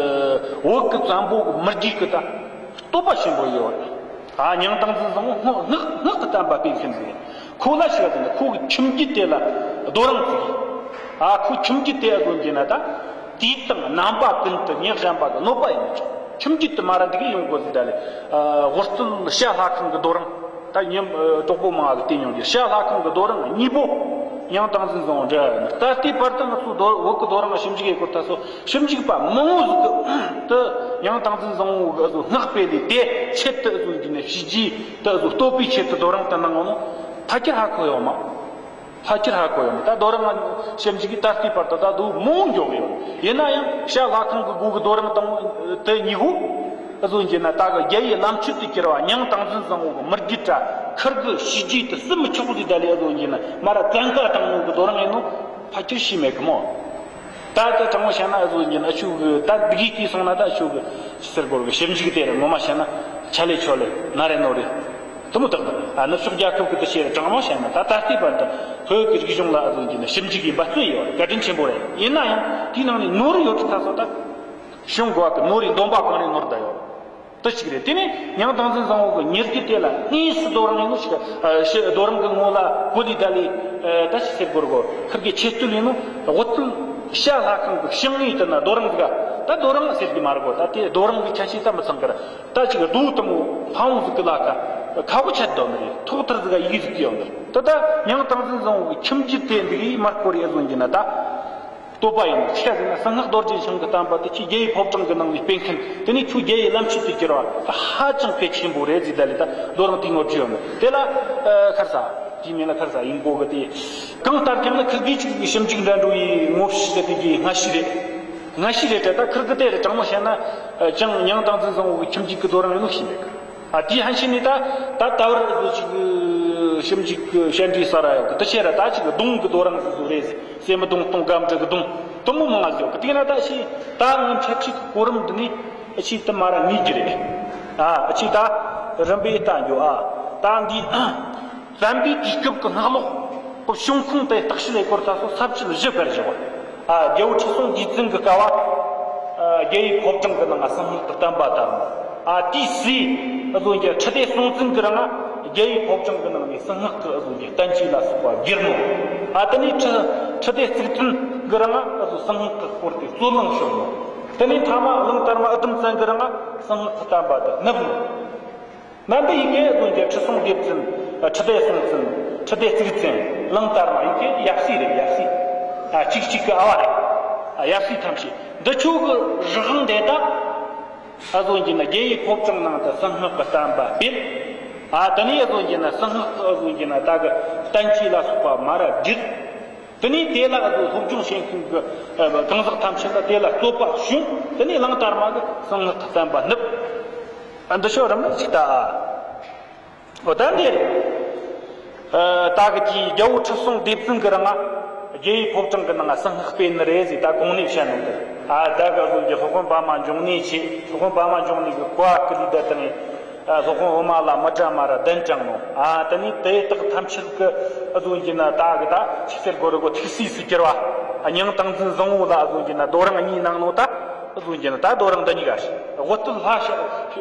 བོད་ཀྱི་བཙན་པོ་གི་མི་རྒྱུད་ཀྱི་ད་བསྟོད་པ་ཆེན་པོ་ཡོད་རེད། ཨ་མྱང་སྟག་འཛིན་བཟང་བོ་སྔགས་སྔགས་སྔགས་ཀྱི་བསྟན་པ་སྤེལ་མཁན་ཟིག་རེད། ཁོ་ལ་ཞིག་ཟེར་ན་ཁོ་གི་ཁྱིམ་རྒྱུད་དེ་ལ་རྡོ་རིང་བཙུགས་ཡིན། ཨ་ཁོ་ཁྱིམ་རྒྱུད་དེ་ཨ་ཟོན་གྱི་ན་ད་དུས་དང་རྣམ་པ་ཀུན་ཏུ་མྱི་གཞན་པ་གི་གནོད་པ་ཡིན་ཆོག་ཁྱིམ་རྒྱུད་དུ་མ་ར་འདི་གི་ཡོང་དགོས་ཟིག་ད་ལེ། ཨ་ཝུར་སྟོད་ཤ་ལྷ་ཁང་གི་རྡོ་རིང་ད་ཉིན་གྲོགས་པོ་མང་གི་བལྟས་མྱོང་གི་ཤ་ལྷ་ཁང་གི་རྡོ་རིང་གཉིས་པོ་མྱང་སྟག་འཛིན་བཟང་བོ་འདྲ་ད་ལྟའི་བར་དུ་ང་ཚོ་རྡོ་བོད་གི་རྡོ་རིང་ཞིབ་འཇུག་ཡེ་སྐོར་ད་སོ་ཞིབ་འཇུག་པ་མང་བོ་ཟིག་གི་དུ་མྱང་སྟག་འཛིན་བཟང་བོ་གི་ཨ་ཟོ་སྔགས་སྤེལ་ལས་དེ་ཆེད་དུ་ཨ་ཟོན་གྱི་ནས་ཞི་རྒྱས་དུ་ཨ་ཟོ་བསྟོད་པའི་ཆེད་དུ་རྡོ་རིང་དུ་གནང་ངོ་ནོ་ཕ་ཁྱེར་ཧ་གོ་ཡོད་མ། ཕ་ཁྱེར་ཧ་གོ་ཡོད་མ། ད་རྡོ་རིང་ཞིབ་འཇུག་གི་ད་ལྟའི་བར་དུ་ད་དུ་མང་མགྱོགས་ཡོད། ཡིན་ན་ཡང་ཤ་ལྷ་ཁང་གི་སྒོ་གི་རྡོ་རིང་དང་དེ་གཉིས་གོ་ཨ་ཟོན་གྱི་ན་ད་གི་རྒྱ་ཡི་བླ་མཆོད་དུ་གྱུར་བ་མྱང་སྟག་འཛིན་བཟང་བོ་གི་མི་རྒྱུད་དྲ་ཁིར་གི་ཞི་རྒྱས་དུ་སུ་མི་ཆོག་ཟིག་ད་ལས་ཨ་ཟོན་གྱི་ན་མ་ར་བཙན་བཀའ་དང་ནོ་གི་རྡོ་རིང་ཡིན་ནོ་ཕ་ཁྱེར་ཤེས་མེད་གི་མོ། ད་ལྟ་དྲང་མོ་བཤད་ན་ཨ་ཟོ་ཡིན་ཨ་ཆུ་གི་ད་འདི་གི་སྐྱེས་སོང་ན་ད་ཆུ་གི་ཕྱི་སེར་སྐོར་གི་ཞིབ་འཇུག་དེ་རེད་ངོ་མ་བཤད་ན་ཆ་ལེ་ཆོ་ལེ་ན་རེ་ནོ་རེད། དུ་མོ་དག་དང་ཨ་ནུབ་ཕྱོགས་རྒྱལ་ཁབ་གི་དུ་བཤད་རེད་དྲང་མོ་བཤད་ན་ད་ད་ལྟའི་བར་དུ་བོད་ཀྱི་རིག་གཞུང་ལ་ཨ་ཟོ་ཡིན་ཞིབ་འཇུག་གི་འབད་བརྩོན་ཡོད་བཀའ་དྲིན་ཆེན་པོ་རེད། ཡིན་ན་ཡང་དེའི་ནང་ནས་ནོར་ཡོད་ཚུལ་ད་སོ་ད་ཤོང་དགོས་བ་གི་ནོར་རེད་འདོན་པ་གང་རེད་ནོར་ད་ཡོད། དེ་གཅིག་རེད། དེ་ནས་མྱང་ཏིང་འཛིན་བཟང་བོ་གི་ཉེར་བརྒྱད་དེ་ལ་དངོས་སུ་རྡོ་རིང་ཡིན་ནོ་ཞིག་ཨ་ཞི་རྡོ་རིང་གི་ངོ་ལ་གོ་ལི་ད་ལི་ཨ་ད་ཞིག་ཟེར་དགོས་རེད་གོ། ཁིར་གི་ཆེ་བསྟོད་ཡིན་ནོ། དབུ་ཐུལ་བྱ་ལྷ་ཁང་གི་བྱང་ངོས་དེ་ན་རྡོ་རིང་ཟིག་ད་རྡོ་རིང་ཟེར་གི་མ་རེད་གོ། ད་དེ་རྡོ་རིང་གི་ཁྱད་ཆོས་ད་མི་ཚང་གི་ར། ད་ཅིག་རྡོ་དང་པོ་ཕ་བོང་ཟིག་གི་ལ་ཁ་ཁ་བོ་ཆད་དོ་ནི་རེད། ཐོག་ཐར་ཟིག་ག་ཡིག་ཟིག་གི་ཡོད་ནི་རེད། ད་ད་མྱང་ཏིང་འཛིན་བཟང་བོ་གི་ཁྱིམ་རྒྱུད་དེ་འདི་གི་མར་སྐོར་ཡ་བཟོ་གི་ན་ད། བསྟོད་པ་ཡིན་ནོ། ཆི་ཟེར་ན་གསང་སྔགས་རྡོ་རྗེ་འཆང་གི་བསྟན་པ་དེ་ཁྱོད་རྒྱལ་བའི་ཕོ་བྲང་གི་ནང་ནས་སྤེལ་མཁན། དེ་ནས་ཁྱོད་རྒྱལ་བའི་བླ་མཆོད་དུ་གྱུར་བ་ཧ་ཅང་གལ་ཆེན་པོ་རེད་ཟེར། ད་ལས་ད་རྡོ་རིང་དེའི་ངོ་སྤྲོད་ཡོད་ནི་དེ་ལ་ཨ་ཁར་ས་དེའི་མིང་ལ་ཁར་ས་ཡིན་གོ་གི། དེ་གང་ལྟར་ཀྱང་ན་ཁིར་གིས་ཅིག་ཞིབ་འཇུག་འདྲ་འགྲོ་ཡི་ངོ་ཤེས་དེ་དེ་གི་སྔ་ཤོས་རེད། སྔ་ཤོས་རེད་དྲ། ད་ཁིར་གི་དེ་རེད། དྲང་མོ་བཤད་ན་ཨ་ཅང་མྱང་ཏིང་འཛིན་བཟང་བོ་གི་ཁྱིམ་རྒྱུད་གི་རྡོ་རིང་ཡིན་ནོ་ཤེས་མེད་གི། ཨ་དེའི་ཧན་ཤེས་ནི་ད་ད་ད་བར་བཟོ་ཅིག་ཞིབ་འཇུག་གི་བཤད་འདྲི་ས་ར་ཡོད་གི། དེ་བཤད་ར་ད་ཅིག་གདུང་གི་རྡོ་རིང་བཟོ་རེད། སེ་མི་གདུང་སྟོང་སྒམ་དྲུག་གི་གདུང་དུ་མོ་མང་ང་ཟེར་གི། དེ་ན་ད་ཤི་ད་ངོ་འཕྲད་ཅིག་གོ་རིམ་འདི་ནི་ཤི་དུ་མ་ར་ངེས་ཀྱི་རེད། ཨ་ཅི་ད་རིམ་པས་ལྟ་འགྱོ། ཨ་ད་འདི་བཙན་པོའི་དུས་སྐབས་ཀྱི་སྔགས་ལོག་གི་བྱུང་ཁུངས་དེ་བརྟག་དཔྱད་ལས་སྐོར་ད་སོ་ས་བཅད་བཞི་བར་བཞག་པ། ཨ་རྒྱལ་པོ་ཁྲི་སྲོང་ལྡེ་བཙན་གྱི་སྐབས་བ་ཨ་རྒྱལ་བའི་ཕོ་བྲང་གི་ནང་ང་གསང་སྔགས་ཀྱི་བསྟན་པ་དར་ནོ། ཨ་དེའི་སྲས་ཨ་བཟོ་རྒྱལ་ཁྲི་ལྡེ་སྲོང་བཙན་གྱི་རིང་ང་རྒྱལ་བའི་ཕོ་བྲང་གི་ནང་ནས་གསང་སྔགས་ཀྱི་ཨ་བཟོ་རྒྱལ་བསྟན་བཅོས་ལ་སོགས་པ་བསྒྱུར་ནོ། ཨ་དེ་ནས་ཁྲི་ཁྲི་ལྡེ་གཙུག་བརྩན་གྱི་རིང་ང་ཨ་བཟོ་གསང་སྔགས་ཀྱི་སྐོར་དེ་རྩོད་གླེང་བྱུང་ནོ། དེ་ནས་མཐའ་མ་གླང་དར་མ་ཨི་ལྡན་བཙན་གྱི་རིང་ང་གསང་སྔགས་ཀྱི་བསྟན་པ་དེ་བསྣུབས་ནོ། ན་འདི་ཡི་གེ་ཨ་བཟོ་རྒྱལ་ཁྲི་སྲོང་ལྡེ་བཙན། ཁྲི་ལྡེ་སྲོང་བཙན། ཁྲི་ལྡེ་གཙུག་བཙན། གླང་དར་མ་ཡི་གེ་ཡབ་སྲས་རེད། ཡབ་སྲས། ཨ་གཅིག་གཅིག་གི་ཨ་བ་རེད། ཨ་ཡབ་སྲས་ཐམས་ཅད་འདི་ཆོ་གི་རིགས་དབང་དེ་དག་ཨ་བཟོ་རྒྱུ་ན་རྒྱལ་བའི་ཕོ་བྲང་ནང་དུ་གསང་སྔགས་ཀྱི་བསྟན་པ་སྤེལ། ཨ་དེ་ནས་ཨ་བཟོ་རྒྱུ་ན་གསང་སྔགས་ཀྱི་ཨ་བཟོ་རྒྱུ་ན་ད་གི་བསྟན་བཅོས་ལ་སོགས་པ་མ་ར་བསྒྱུར། དེ་ནས་དེ་ལ་ཨ་ཚོ་སློབ་སྦྱོང་བྱེད་མཁན་གྱི་ཨ་གང་ཟག་ཐམས་ཅད་ལ་དེ་ལ་རྩོད་པ་བྱུང་། དེ་ནས་གླང་དར་མ་གི་གསང་སྔགས་ཀྱི་བསྟན་པ་བསྣུབས། ཨ་འདི་ཤོ་རམ་ལ་ཅིག་ལྟ་ཨ། འོ་ད་འདི་རེད། ཨ་ད་གི་དེའི་རྒྱལ་པོ་ཁྲི་སྲོང་ལྡེ་བཙན་གྱི་རིང་ང་རྒྱལ་བའི་ཕོ་བྲང་གི་ནང་ང་གསང་སྔགས་སྤེལ་ནི་རེད་ཟེར་ད་གོང་ནས་བཤད་ནོ་འདི། ཨ་ད་གི་ཨ་ཚོ་གི་སློབ་དཔོན་པདྨ་འབྱུང་གནས་ཆེ། སློབ་དཔོན་པདྨ་འབྱུང་གནས་ཀྱི་བཀའ་བཀའ་ལས་ད་དང་། ཨ་སློབ་དཔོན་འོ་མ་ལ་མི་དྲ་མ་ར་གདན་དྲངས་ནོ། ཨ་དེ་ནས་དེ་དག་ཐམས་ཅད་ཀྱི་ཨ་བཟོ་རྒྱུ་ན་ད་གི་ད་ཆི་ཟེར་དགོས་རེད་གོ། ཐུགས་སྲས་སུ་གྱུར་བ་མྱང་ཏིང་འཛིན་བཟང་བོ་ལ་ཨ་བཟོ་རྒྱུ་ན་རྡོ་རིང་གཉིས་གནང་ནོ། ད་ཨ་བཟོ་རྒྱུ་ན་ད་རྡོ་རིང་འདི་གཉིས་ཀ་རེད། དབུ་སྟོད་ལྷ་བྱ་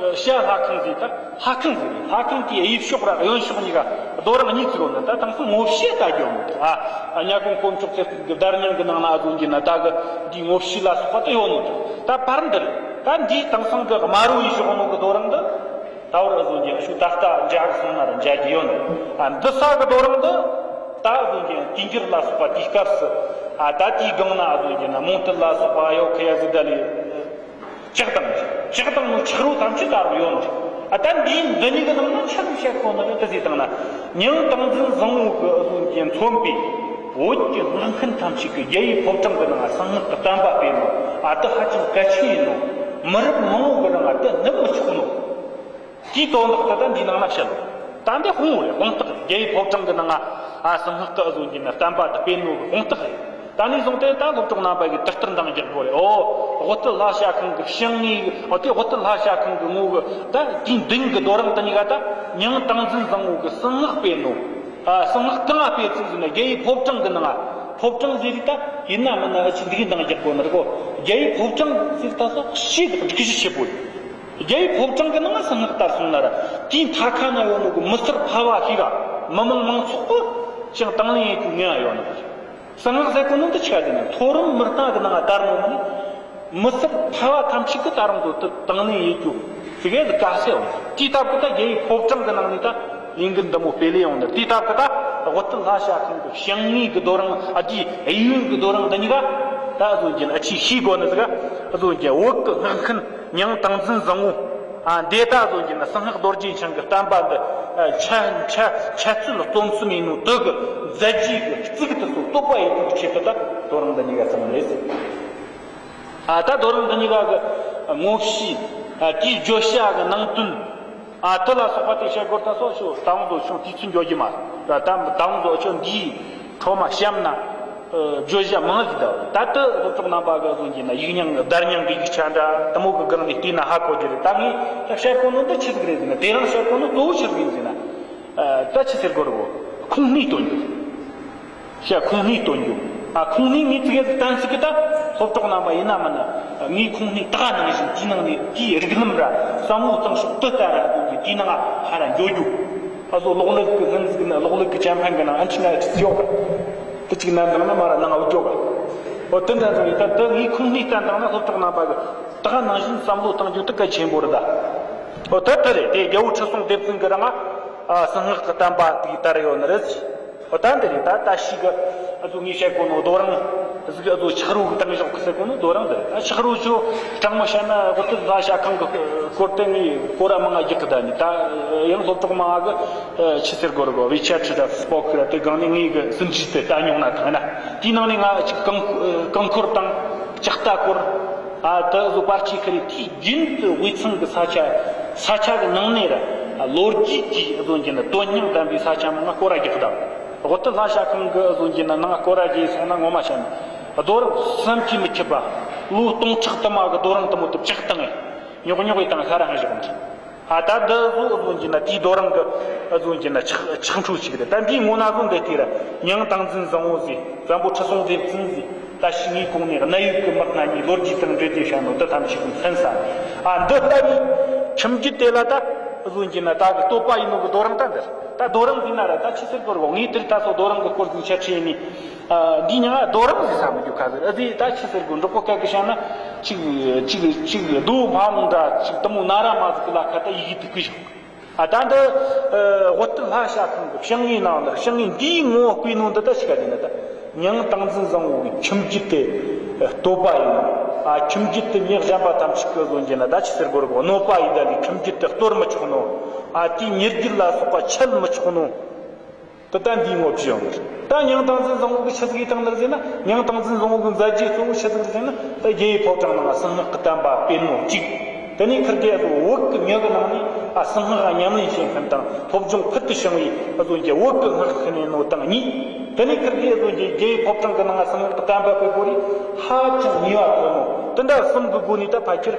བྱ་ལྷ་ཁང་ཟེར། ད་ལྷ་ཁང་ཟེར། ལྷ་ཁང་དེའི་གཡས་ཕྱོགས་ར་གཡོན་ཕྱོགས་གཉིས་ཀ་རྡོ་རིང་གཉིས་བརྩིགས་ཡོད་ནི། ད་དང་སང་ངོ་ཤེས་ལྟ་རྒྱུ་ཡོད་ནི། ཨ་ཨ་གཉའ་གོང་དཀོན་མཆོག་གསེར་སྐུ་གི་བརྡ་རྙིང་གི་ནང་ན་ཨ་བཟོ་རྒྱུ་ན་ད་གི་འདིའི་ངོ་ཤེས་ལ་སོགས་པ་དེ་ཡོད་ནི། ད་བར་འདིར་ད་འདིའི་དེང་སང་གི་དམར་པོ་ཡིས་བཞག་ནོ་གི་རྡོ་རིང་འདི། ད་བར་ཨ་བཟོ་རྒྱུ་ན་ཤུ་ད་ལྟ་འཇའ་གི་སོང་ན་ར་འཇའ་གི་ཡོད་ནི། ཨ་འདི་ས་གི་རྡོ་རིང་འདི་ད་ཨ་བཟོ་རྒྱུ་ན་དུས་འགྱུར་ལ་སོགས་པ་དུས་སྐབས་སུ། ཨ་ད་དེའི་སྒང་ན་ཨ་བཟོ་རྒྱུ་ན་མོང་སྟོད་ལ་སོགས་པ་ཡོ་ཁ་ཡ་ཟི་ད་ལི་ལྕགས་དང་ལྕགས་དང་ནི་ཆག་རོ་ཐམས་ཅད་ད་རུང་ཡོད་ནི། ཨ་ད་འདིའི་འདི་གཉིས་ཀྱི་ནང་ན་ཆ་ཚང་བཤད་དགོས་ནི་རེད། དེ་ཟེར་བཏང་ན་མྱང་ཏིང་འཛིན་བཟང་བོ་གི་ཨ་བཟོ་རྒྱུ་ན་མཚོན་པའི་བོད་ཀྱི་སྔགས་མཁན་ཐམས་ཅད་ཀྱི་རྒྱལ་བའི་ཕོ་བྲང་གི་ནང་ན་གསང་སྔགས་ཀྱི་བསྟན་པ་སྤེལ་ནོ། ཨ་དེ་ཧ་ཅང་གལ་ཆེན་ཡིན་ནོ། མི་རབས་མང་བོ་གི་རིང་ང་དེ་བསྣུབས་མི་ཆོག་ནོ། དེའི་དོན་དག་དེ་ད་འདིའི་ནང་ན་བཤད་ལོ། ད་འདི་དཔང་པོ་རེད། དཔང་རྟགས་རེད། རྒྱལ་བའི་ཕོ་བྲང་གི་ནང་ང་ཨ་གསང་སྔགས་ཀྱི་ཨ་བཟོ་རྒྱུ་ན་བསྟན་པ་དེ་སྤེལ་ནོ་གི་དཔང་རྟགས་རེད། ད་ནས་བཟུང་སྟེ་ད་སློབ་གྲོགས་རྣམ་པ་གིས་དེ་ལྟར་འདང་རྒྱག་དགོས་རེད། ཨོ་དབུ་སྟོད་ལྷ་བྱ་ཁང་གི་བྱང་ངོས། ཨོ་དེ་དབུ་སྟོད་ལྷ་བྱ་ཁང་གི་ངོས་གི་ད་དེའི་མདུན་གི་རྡོ་རིང་དེ་གཉིས་ཀ་ད་མྱང་ཏིང་འཛིན་བཟང་བོ་གི་གསང་སྔགས་སྤེལ་ནོ། ཨ་གསང་སྔགས་གང་ང་སྤེལ་ཚུལ་ཟེར་ན་རྒྱལ་བའི་ཕོ་བྲང་གི་ནང་ང་། ཕོ་བྲང་ཟེར་དུས་ད་ཡིན་ན་མིན་ན་ཨ་ཅི་འདི་གི་འདང་རྒྱག་དགོས་ནི་རེད་གོ། རྒྱལ་བའི་ཕོ་བྲང་ཟེར་ད་སོགས་ཤེས་དག་སྒྲིག་གཞི་ཆེ་པོ་ཡིན། རྒྱལ་བའི་ཕོ་བྲང་གི་ནང་གསང་སྔགས་དར་སོང་ན་ར། དེའི་མཐའ་ཁ་ན་ཡོད་ནོ་གི་མི་སེར་ཕལ་བ་ཞིག་ག་མི་མང་མང་ཚོགས་པོ་ཅང་དང་ལེན་ཡེད་རྒྱུ་ངེས་ཡོད་ནི་རེད། གསང་སྔགས་ཟེར་གོ་ནོ་འདི་ཆ་དེ་ནི་མཐོ་རིམ་མི་སྣ་གི་ནང་དར་ནོ་མིན་ནི། མི་སེར་ཕལ་བ་ཐམས་ཅད་ཀྱི་ད་རུང་དུ་དང་ལེན་ཡེད་རྒྱུ་ཟེར་གི་དཀའ་ཚེགས་ཡོད། དེའི་སྟབས་ཀྱིས་ད་རྒྱལ་བའི་ཕོ་བྲང་གི་ནང་ནས་ད་ལས་འགུལ་འདི་མོ་སྤེལ་ཡོང་ནི། དེའི་སྟབས་ཀྱིས་ད་དབུ་སྟོད་ལྷ་བྱ་ཁང་གི་བྱང་ངོས་ཀྱི་རྡོ་རིང་ཨ་དེའི་གཡས་གཡོན་གྱི་རྡོ་རིང་འདི་གཉིས་ཀ་ད་ཨ་བཟོ་རྒྱུ་ན་ཨ་ཅི་ཤེས་དགོས་ནི་ཟིག་ཨ་བཟོ་རྒྱུ་བོད་ཀྱི་སྔགས་མཁན་མྱང་ཏིང་འཛིན་བཟང་བོ། ཨ་འདི་ད་བཟོ་རྒྱུ་ན་གསང་སྔགས་རྡོ་རྗེ་འཆང་གི་བསྟན་པ་འདི་ཨ་འཆད་འཆད་འཆད་རྩོད་རྩོམ་གསུམ་ཡིན་ནོ་དེ་གི་མཛད་རྗེས་ཀྱི་གཙུག་ཏུ་སོ་བསྟོད་པ་ཡེད་རྒྱུ་གི་ཆེད་དུ་ད་རྡོ་རིང་འདི་གཉིས་ཀ་བརྩམས་རེད་ཟེར། ཨ་ད་རྡོ་རིང་འདི་གཉིས་ཀ་གི་ངོ་བཤུས། ཨ་དེའི་བརྗོད་བྱ་གི་ནང་དོན། ཨ་དེ་ལ་སོགས་པ་དེ་བཤད་དགོས་ད་སོགས་ཤོག་ད་དུང་ཚོ་ཤོག་དུས་ཚོད་འགྱོ་རྒྱུ་མ་རེད། ད་ད་དུང་ཚོ་ཆོ་འདིའི་འཕྲོ་མ་གཤམ་ན་ཨ་བརྗོད་བྱ་མང་ཟིག་ད། ད་དེ་སློབ་གྲོགས་རྣམ་པ་གིས་བཟོ་རྒྱུ་ན་ཡིག་རྙིང་གི་བརྡ་རྙིང་གི་ཡིག་ཆ་འདྲ་དེ་མོ་གི་སྒང་ནས་བལྟས་ན་ཧ་གོ་རྒྱུ་རེད། ད་ངས་ད་བཤད་གོ་ནོ་འདི་ཆི་ཟིག་རེད་ཟེར་ན། དེ་རིང་བཤད་གོ་ནོ་གཙོ་བོ་ཆི་ཟིག་ཡིན་ཟེར་ན། ཨ་ད་ཆི་ཟེར་དགོས་རེད་གོ། ཁུངས་སྣེ་སྟོན་རྒྱུ། བྱ་ཁུངས་སྣེ་སྟོན་རྒྱུ། ཨ། ཁོང་ནས་ངས་ཙི་གེ་ཟིག་གཏན་ཚིགས་ཀྱི་ད་སློབ་གྲོགས་རྣམ་པ་ཡིན་ན་མིན་ན། ངས་ཁོང་ནས་ད་ག་ནང་བཞིན་དེའི་ནང་ནས་དེའི་རིགས་ལམ་ར་བསམ་བློ་བཏང་ཕྱོགས་དེ་ལྟ་ར་དེའི་ནང་ང་ཧ་ར་འགྱོ་རྒྱུ། ཨ་ཟོ་གློག་ཀླད་ཀྱི་ལྷན་ཚིག་ན་གློག་ཀླད་ཀྱི་ཅན་ཕན་གི་ནང་ཨན་ཆི་ན་ཡོད་གི། དེ་གཅིག་ན་འདང་ན་མ་ར་ནང་འུ་འགྱོ་གི། འོ་དེ་འདྲ་ཟིག་རེད། ད་དེ་ངས་ཁོང་ནས་ལྟ་འདང་ན་སློབ་གྲོགས་རྣམ་པ་གི་ད་ག་ནང་བཞིན་བསམ་བློ་བཏང་རྒྱུ་དེ་གལ་ཆེན་པོ་རེད་ད། འོ་ད་དེ་རེད། དེ་རྒྱལ་བོ་ཁྲི་སྲོང་ལྡེ་བཙན་གི་རང་ང་གསང་སྔགས་ཀྱི་བསྟན་པ་དེ་གི་དར་ཡོད་ནི་རེད། འོ་ད་འདི་རེད། ད་ད་ཤི་གི་ཨ་ཚོ་ངས་བཤད་གོ་ནོ་རྡོ་རིང་ཟིག་ཨ་ཚོ་ཆག་རོ་གི་དང་བཞག་གི་ཟེར་གོ་ནོ་རྡོ་རིང་འདི་རེད། ད་ཆག་རོ་ཆོ་སྤྲང་མོ་བཤད་ན་འོ་དེ་ལ་ཤ་ཁང་གི་སྐོར་དེ་ངས་སྐོར་ར་མང་ང་རྒྱག་གི་ད་ནི་ད་ཡང་སློབ་གྲོགས་མང་ང་གི་ཆི་ཟེར་གོ་ར་གོ་ཝི་ཆེ་ཊི་ར་སྤོག་གི་ར་དེ་སྒང་ནས་ངས་གི་ཟིན་བྲིས་དེ་ལྟ་མྱོང་ན་ཐང་ན་དེའི་ནང་ནས་ང་ཅིག་རྐང་རྐང་འཁོར་དང་ལྕགས་རྟ་སྐོར། ཨ་ད་བཟོ་པར་ཆས་ཁ་རི་དུས་རྒྱུན་དུ་དབུས་ཚང་གི་ས་ཆ་ས་ཆ་གི་ནང་ནས་ར་ལོ་རྒྱུས་ཀྱི་བཟོ་རྒྱུ་ན་དོན་སྙིང་ལྡན་པའི་ས་ཆ་མང་ང་སྐོར་ར་རྒྱག་དང་། འོ་དེ་ལྷ་ཤ་ཁང་གི་བཟོ་རྒྱུ་ན་ནང་སྐོར་ར་རྒྱག་སོང་ན་ངོ་མ་བཤད་ན་རྡོ་རིང་བསམ་གྱིས་མི་ཁྱབ་པ་ལོ་སྟོང་ཕྲག་དུ་མ་གི་རྡོ་རིང་དུ་མོ་དུ་བཅག་བཏང་ངས་ཉོག་ཉོག་ཡི་དང་ཤ་ར་ཧང་བཞག་འདྲ། ཨ་ད་འདི་བཟོ་བཟོ་རྒྱུ་ན་དེའི་རྡོ་རིང་གི་བཟོ་རྒྱུ་ན་ཆག་ཆག་འཕྲུལ་ཅིག་རེད། ད་འདིའི་ངོ་ན་བཟོ་འདི་དེ་ར་མྱང་ཏིང་འཛིན་བཟང་བོ་ཟེར་བཙན་པོ་ཁྲི་སྲོང་ལྡེ་བཙན་ཟེར། ད་ཤི་ངའི་གོང་ནས་གནའ་ཡུལ་གྱི་དམག་སྣ་གཉིས་ལོ་རྒྱུས་དང་འབྲེལ་ཏེ་བཤད་ནོ་འདི་ཐམས་ཅད་ཀྱི་མཚན་ས། ཨ་འདི་ལྟ་བུའི་ཁྱིམ་རྒྱུད་དེ་ལ་ད་བཟོ་རྒྱུ་ན་ད་གི་བསྟོད་པ་ཡིན་ནོ་གི་རྡོ་རིང་ད་འདིར་ད་རྡོ་རིང་འདི་ན་ར་ད་ཆི་ཟེར་དགོས་རེད་གོ། ངས་དེར་ད་སོ་རྡོ་རིང་གི་སྐོར་ཟིག་འཆད་ཁྲིད་ནས། ཨ་འདི་ཉང་རྡོ་རིང་ཟིག་ས་མི་རྒྱུ་ཁ་ཟེར། ཨ་ཟིག་ད་ཆི་ཟེར་དགོས། འབྲོག་པ་སྐད་གི་བཤད་ན་ཅིག་ཅིག་ཅིག་རྡོ་མ་ལུང་འདྲ་ཅིག་དུ་མོ་ན་ར་མ་ཟིག་གི་ལ་ཁ་ད་ཡི་གེ་དུ་ཀུ་ཞིག་ཨ་ད་འདི་ཨ་དབུ་སྟོད་ལྷ་བྱ་ཁང་གི་བྱང་ངོས་ནང་ལ་བྱང་ངོས་འདིའི་ངོ་བོ་བསྐུལ་ནོ་འདི་ད་ཆི་ག་ཟེར་ན་ད་མྱང་ཏིང་འཛིན་བཟང་བོ་གི་ཁྱིམ་རྒྱུད་དེ་བསྟོད་པ་ཡིན། ཨ་ཁྱིམ་རྒྱུད་དེ་མི་གཞན་པ་ཐམས་ཅད་ཀྱི་བཟོ་རྒྱུ་ན་ད་ཆི་ཟེར་དགོས་རེད་གོ། གནོད་པ་ཡི་ད་ལས་ཁྱིམ་རྒྱུད་དེ་གཏོར་མི་ཆོག་ནོ། ཨ་དེའི་ཉེ་རྒྱུད་ལ་སོགས་པ་འཆལ་མི་ཆོག་ནོ། ད་ལྟ་འདིའི་ངོ་བོ་བྱས་ཡོང་གི་རེད། ད་མྱང་ཏིང་འཛིན་བཟང་བོ་གི་ཆི་ཟིག་ཡིན་དང་ལགས་ཟེར་ན། མྱང་ཏིང་འཛིན་བཟང་བོ་གི་མཛད་རྗེས་གཙོ་བོ་ཆི་ཟིག་རེད་ཟེར་ན། ད་རྒྱལ་བའི་ཕོ་བྲང་ནང་གསང་སྔགས་ཀྱི་བསྟན་པ་སྤེལ་ནོ་གཅིག་དེ་ནས་ཁིར་གེ་བོད་ཀྱི་མྱི་གི་ནང་ནས་ཨ་གསང་སྔགས་ཉམས་ལེན་བྱེད་མཁན་དང་སློབ་སྦྱོང་ཕུལ་དུ་བྱུང་བའི་བཟོ་རྒྱུ་བོད་ཀྱི་སྔགས་ཤེས་ནས་ནོ་དང་གཉིས། དེ་ནས་ཁིར་གེ་བཟོ་རྒྱུ་རྒྱལ་བའི་ཕོ་བྲང་གི་ནང་གསང་སྔགས་ཀྱི་བསྟན་པ་སྤེལ་དགོས་རིགས་ཧ་ཅང་ནུས་པ་ཐོན་ནོ། དེ་འདྲ་གསུམ་གི་སྒོ་ནས་ད་ཕལ་ཆེར།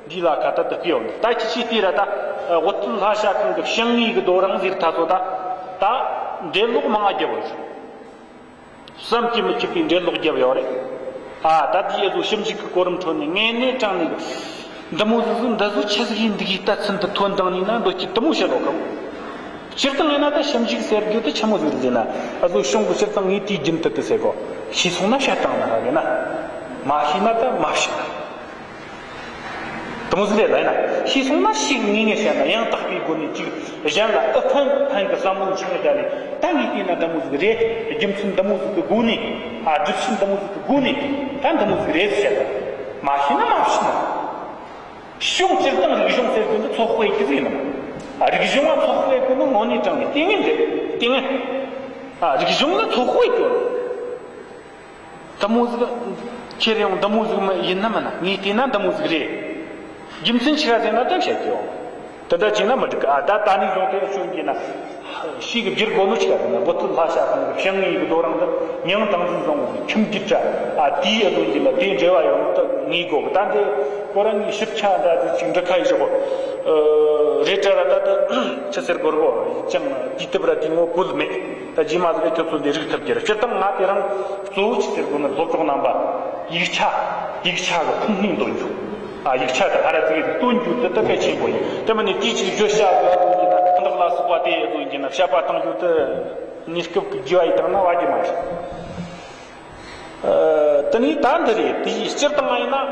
འདི་ལ་ཁ་ད་དུ་སྤེལ་ཡོད། ད་ཁྱི་ཆི་དེ་ར་ད་དབུ་སྟོད་ལྷ་བྱ་ཁང་གི་བྱང་ངོས་ཀྱི་རྡོ་རིང་ཟེར་ད་ཚོ་ད་ད་འགྲེལ་ལོག་མང་ང་རྒྱབ་ཡོད། བསམ་གྱིས་མི་ཁྱབ་པའི་འགྲེལ་ལོག་རྒྱབ་ཡོད་རེད། ཨ་ད་དེའི་བཟོ་ཞིབ་འཇུག་གི་གོ་རིམ་ཁྲོད་ནས་ངས་ནས་དྲངས་ནས་འདི་མོ་ཟིག་ཟིག་འདི་ཟིག་ཆི་ཟིག་ཡིན་འདི་གི་ལྟ་ཚུལ་འདི་ཐོན་དང་ནི་ན་འདོད་ཀྱི་དུ་མོ་བཤད་ལོག་གམ། སྤྱིར་བཏང་ཡིན་ན་ད་ཞིབ་འཇུག་ཟེར་རྒྱུ་དེ་ཆི་མོ་ཟིག་རེད་ཟེར་ན། ཨ་ཟོ་གཞུང་གི་སྤྱིར་བཏང་ངས་དུས་རྒྱུན་དུ་དུ་ཟེར་གོ། ཤེས་སོང་ན་བཤད་སྟངས་ན་ར་གི་ན། མ་ཤེས་ན་ད་མ་བཤད་ན། དེ་མོ་ཟིག་རེད་ལ་ཡིན་ན། ཤེས་སོང་ན་ཞིག་ངེས་ངེས་བཤད་ན་ཡང་དག་པའི་སྒོ་ནས་ཅིག་གཞན་ལ་ཨུ་ཕན་ཕན་གི་བསམ་བློ་འཆང་ངེས་ད་ནས་ད་ངས་བལྟས་ན་དེ་མོ་ཟིག་རེད། རྒྱུ་མཚན་དེ་མོ་ཟིག་གི་སྒོ་ནས། ཨ་སྒྲུབ་བྱེད་དེ་མོ་ཟིག་གི་སྒོ་ནས་ད་དེ་མོ་ཟིག་རེད་བཤད་ད། མ་ཤེས་ན་མ་བཤད་ན། གཞུང་སྤྱིར་བཏང་རིག་གཞུང་ཟེར་དུས་འདི་ཚོགས་དཔེ་ཀི་ཟིག་ཡིན་ནམ། རིག་གཞུང་ང་ཚོགས་དཔེ་ཀུན་ནི་ངོ་ནས་དྲངས་ནས་ལྟས་ངན་འདི་ལྟས་ངན། ཨ་རིག་གཞུང་ལ་ཚོགས་དཔེ་ཀུན། འདི་མོ་ཟིག་ཁྱེར་ཡོང་འདི་མོ་ཟིག་མི་ཡིན་ནམ་ན། ངས་བལྟས་ན་འདི་མོ་ཟིག་རེད། རྒྱུ་མཚན་ཆི་ག་ཟེར་ན་ད་བཤད་ཀྱི་ཡོང་། དེ་འདྲ་བྱས་ན་མི་འགྲིག་གི། ཨ་ད་ད་ནས་བཟུང་སྟེ་ཤོད་ཀྱི་ན། ཤིག་གི་བསྒྱུར་དགོས་ནོ་ཆི་ག་ཟེར་ན། དབུ་སྟོད་ལྷ་བྱ་ཁང་གི་བྱང་ངོས་ཀྱི་རྡོ་རིང་དུ་མྱང་ཏིང་འཛིན་བཟང་བོ་གི་ཁྱིམ་རྒྱུད་དྲ། ཨ་དེའི་ཨ་ཟོ་གྱི་ན་དེའི་འབྲེལ་བ་ཡོད་ནོ་ད་ངེས་དགོས་གི། ད་འདི་ཁོ་རང་གི་ཞིབ་ཆ་འདྲ་ཟིག་ཅིག་འབྲི་ཁ་ཡི་ཞོག་གོ། ཨ་རེད་དྲ་ར་ད་ད་ཆི་ཟེར་དགོས་རེད་གོ། ཅང་དུས་དེབ་ར་དེ་ངོ་བོད་མེད། ད་རྗེས་མ་ཟིག་ཁྱོད་ཚོ་འདི་རིག་ཐུབ་རྒྱུ་རེད། སྤྱིར་བཏང་ང་དེ་རིང་གཙོ་བོ་ཆི་ཟེར་དགོས་ན་སློབ་གྲོགས་རྣམ་པ་ཡིག་ཆ་ཡིག་ཆ་གི་ཁུངས་སྣེ་འདོན་རྒྱུ། ཨ་ཡིག་ཆ་དེ་ཧ་ར་ཙི་གི་སྟོན་རྒྱུ་དེ་དེ་གལ་ཆེན་པོ་ཡིན། དེ་མིན་ནས་དེའི་ཅིག་བརྗོད་བྱ་གི་ཨ་ཟོ་གྱི་ན་ཁ་འདོགས་ལ་སོགས་པ་དེ་ཨ་ཟོ་གྱི་ན་བཤད་པ་བཏང་རྒྱུ་དེ་གནས་སྐབས་ཀྱི་དགེ་བ་ཡི་དང་ན་བ་གི་མ་རེད། ཨ་དེ་ནས་ད་འདི་རེད། དེ་ཡིས་སྤྱིར་བཏང་ང་ཡིན་ན་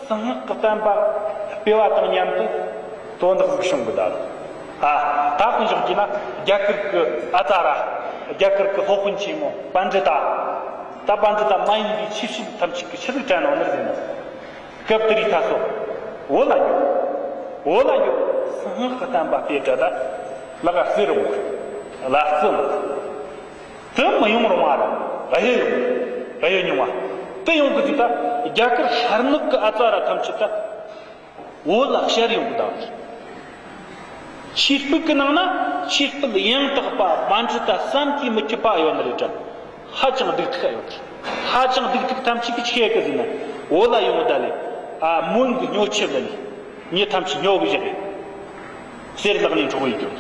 གསང་སྔགས་ཀྱི་བསྟན་པ་སྤེལ་བ་དང་མཉམ་དུ་དོན་དག་ཟིག་བྱུང་གི་ད། ཨ་ད་དཔེ་འཇོག་རྒྱུ་ན་རྒྱ་གར་གྱི་ཨ་ཙ་ར། རྒྱ་གར་གྱི་སློབ་དཔོན་ཆེན་མོ་པཎྜི་ཏ། ད་པཎྜི་ཏ་མ་ཡིན་པའི་ཆོས་བྱེད་ཐམས་ཅད་ཀྱིས་ཆི་ཟིག་དྲན་ནོ་ནི་ཟེར་ན། སྐབས་དེ་རིགས་ད་སོ། བོད་ལ་འགྱོ། བོད་ལ་འགྱོ། གསང་སྔགས་ཀྱི་བསྟན་པ་སྤེལ་དྲ་ད། ལ་ག་གསེར་འོང་གི། ལ་རྩི་འོང་གི། དེ་མི་ཡོང་རུང་བ་ར་གཡུ་ཡོང་། གཡུ་མྱོང་བ། དེ་ཡོང་གི་ཟིག་ད་རྒྱ་གར་ཤར་ནུབ་ཀྱི་ཨ་ཙ་ར་ཐམས་ཅད་ད། བོད་ལ་བཤར་ཡོང་གི་ད། ཆོས་སྤེལ་གི་ནང་ན་ཆོས་སྤེལ་ཡང་དག་པ་པཎྜི་ཏ་བསམ་གྱིས་མི་ཁྱབ་པ་ཡོད་ནི་རེད་དྲ། ཧ་ཅང་སྡུག་ཐུག་ཡོད་གི། ཧ་ཅང་སྡུག་ཐུག་ཐམས་ཅད་ཀྱི་ཆི་གི་ཟེར་ན། བོད་ལ་ཡོང་ད་ལེ། ཨ་མོན་གྱི་སྨྱོ་ཆུ་ལ་ནི། མྱི་ཐམས་ཅད་སྨྱོ་གི་བཞག་གི། གསེར་ལག་ནས་འཕྲོག་ཡི་གྱོ།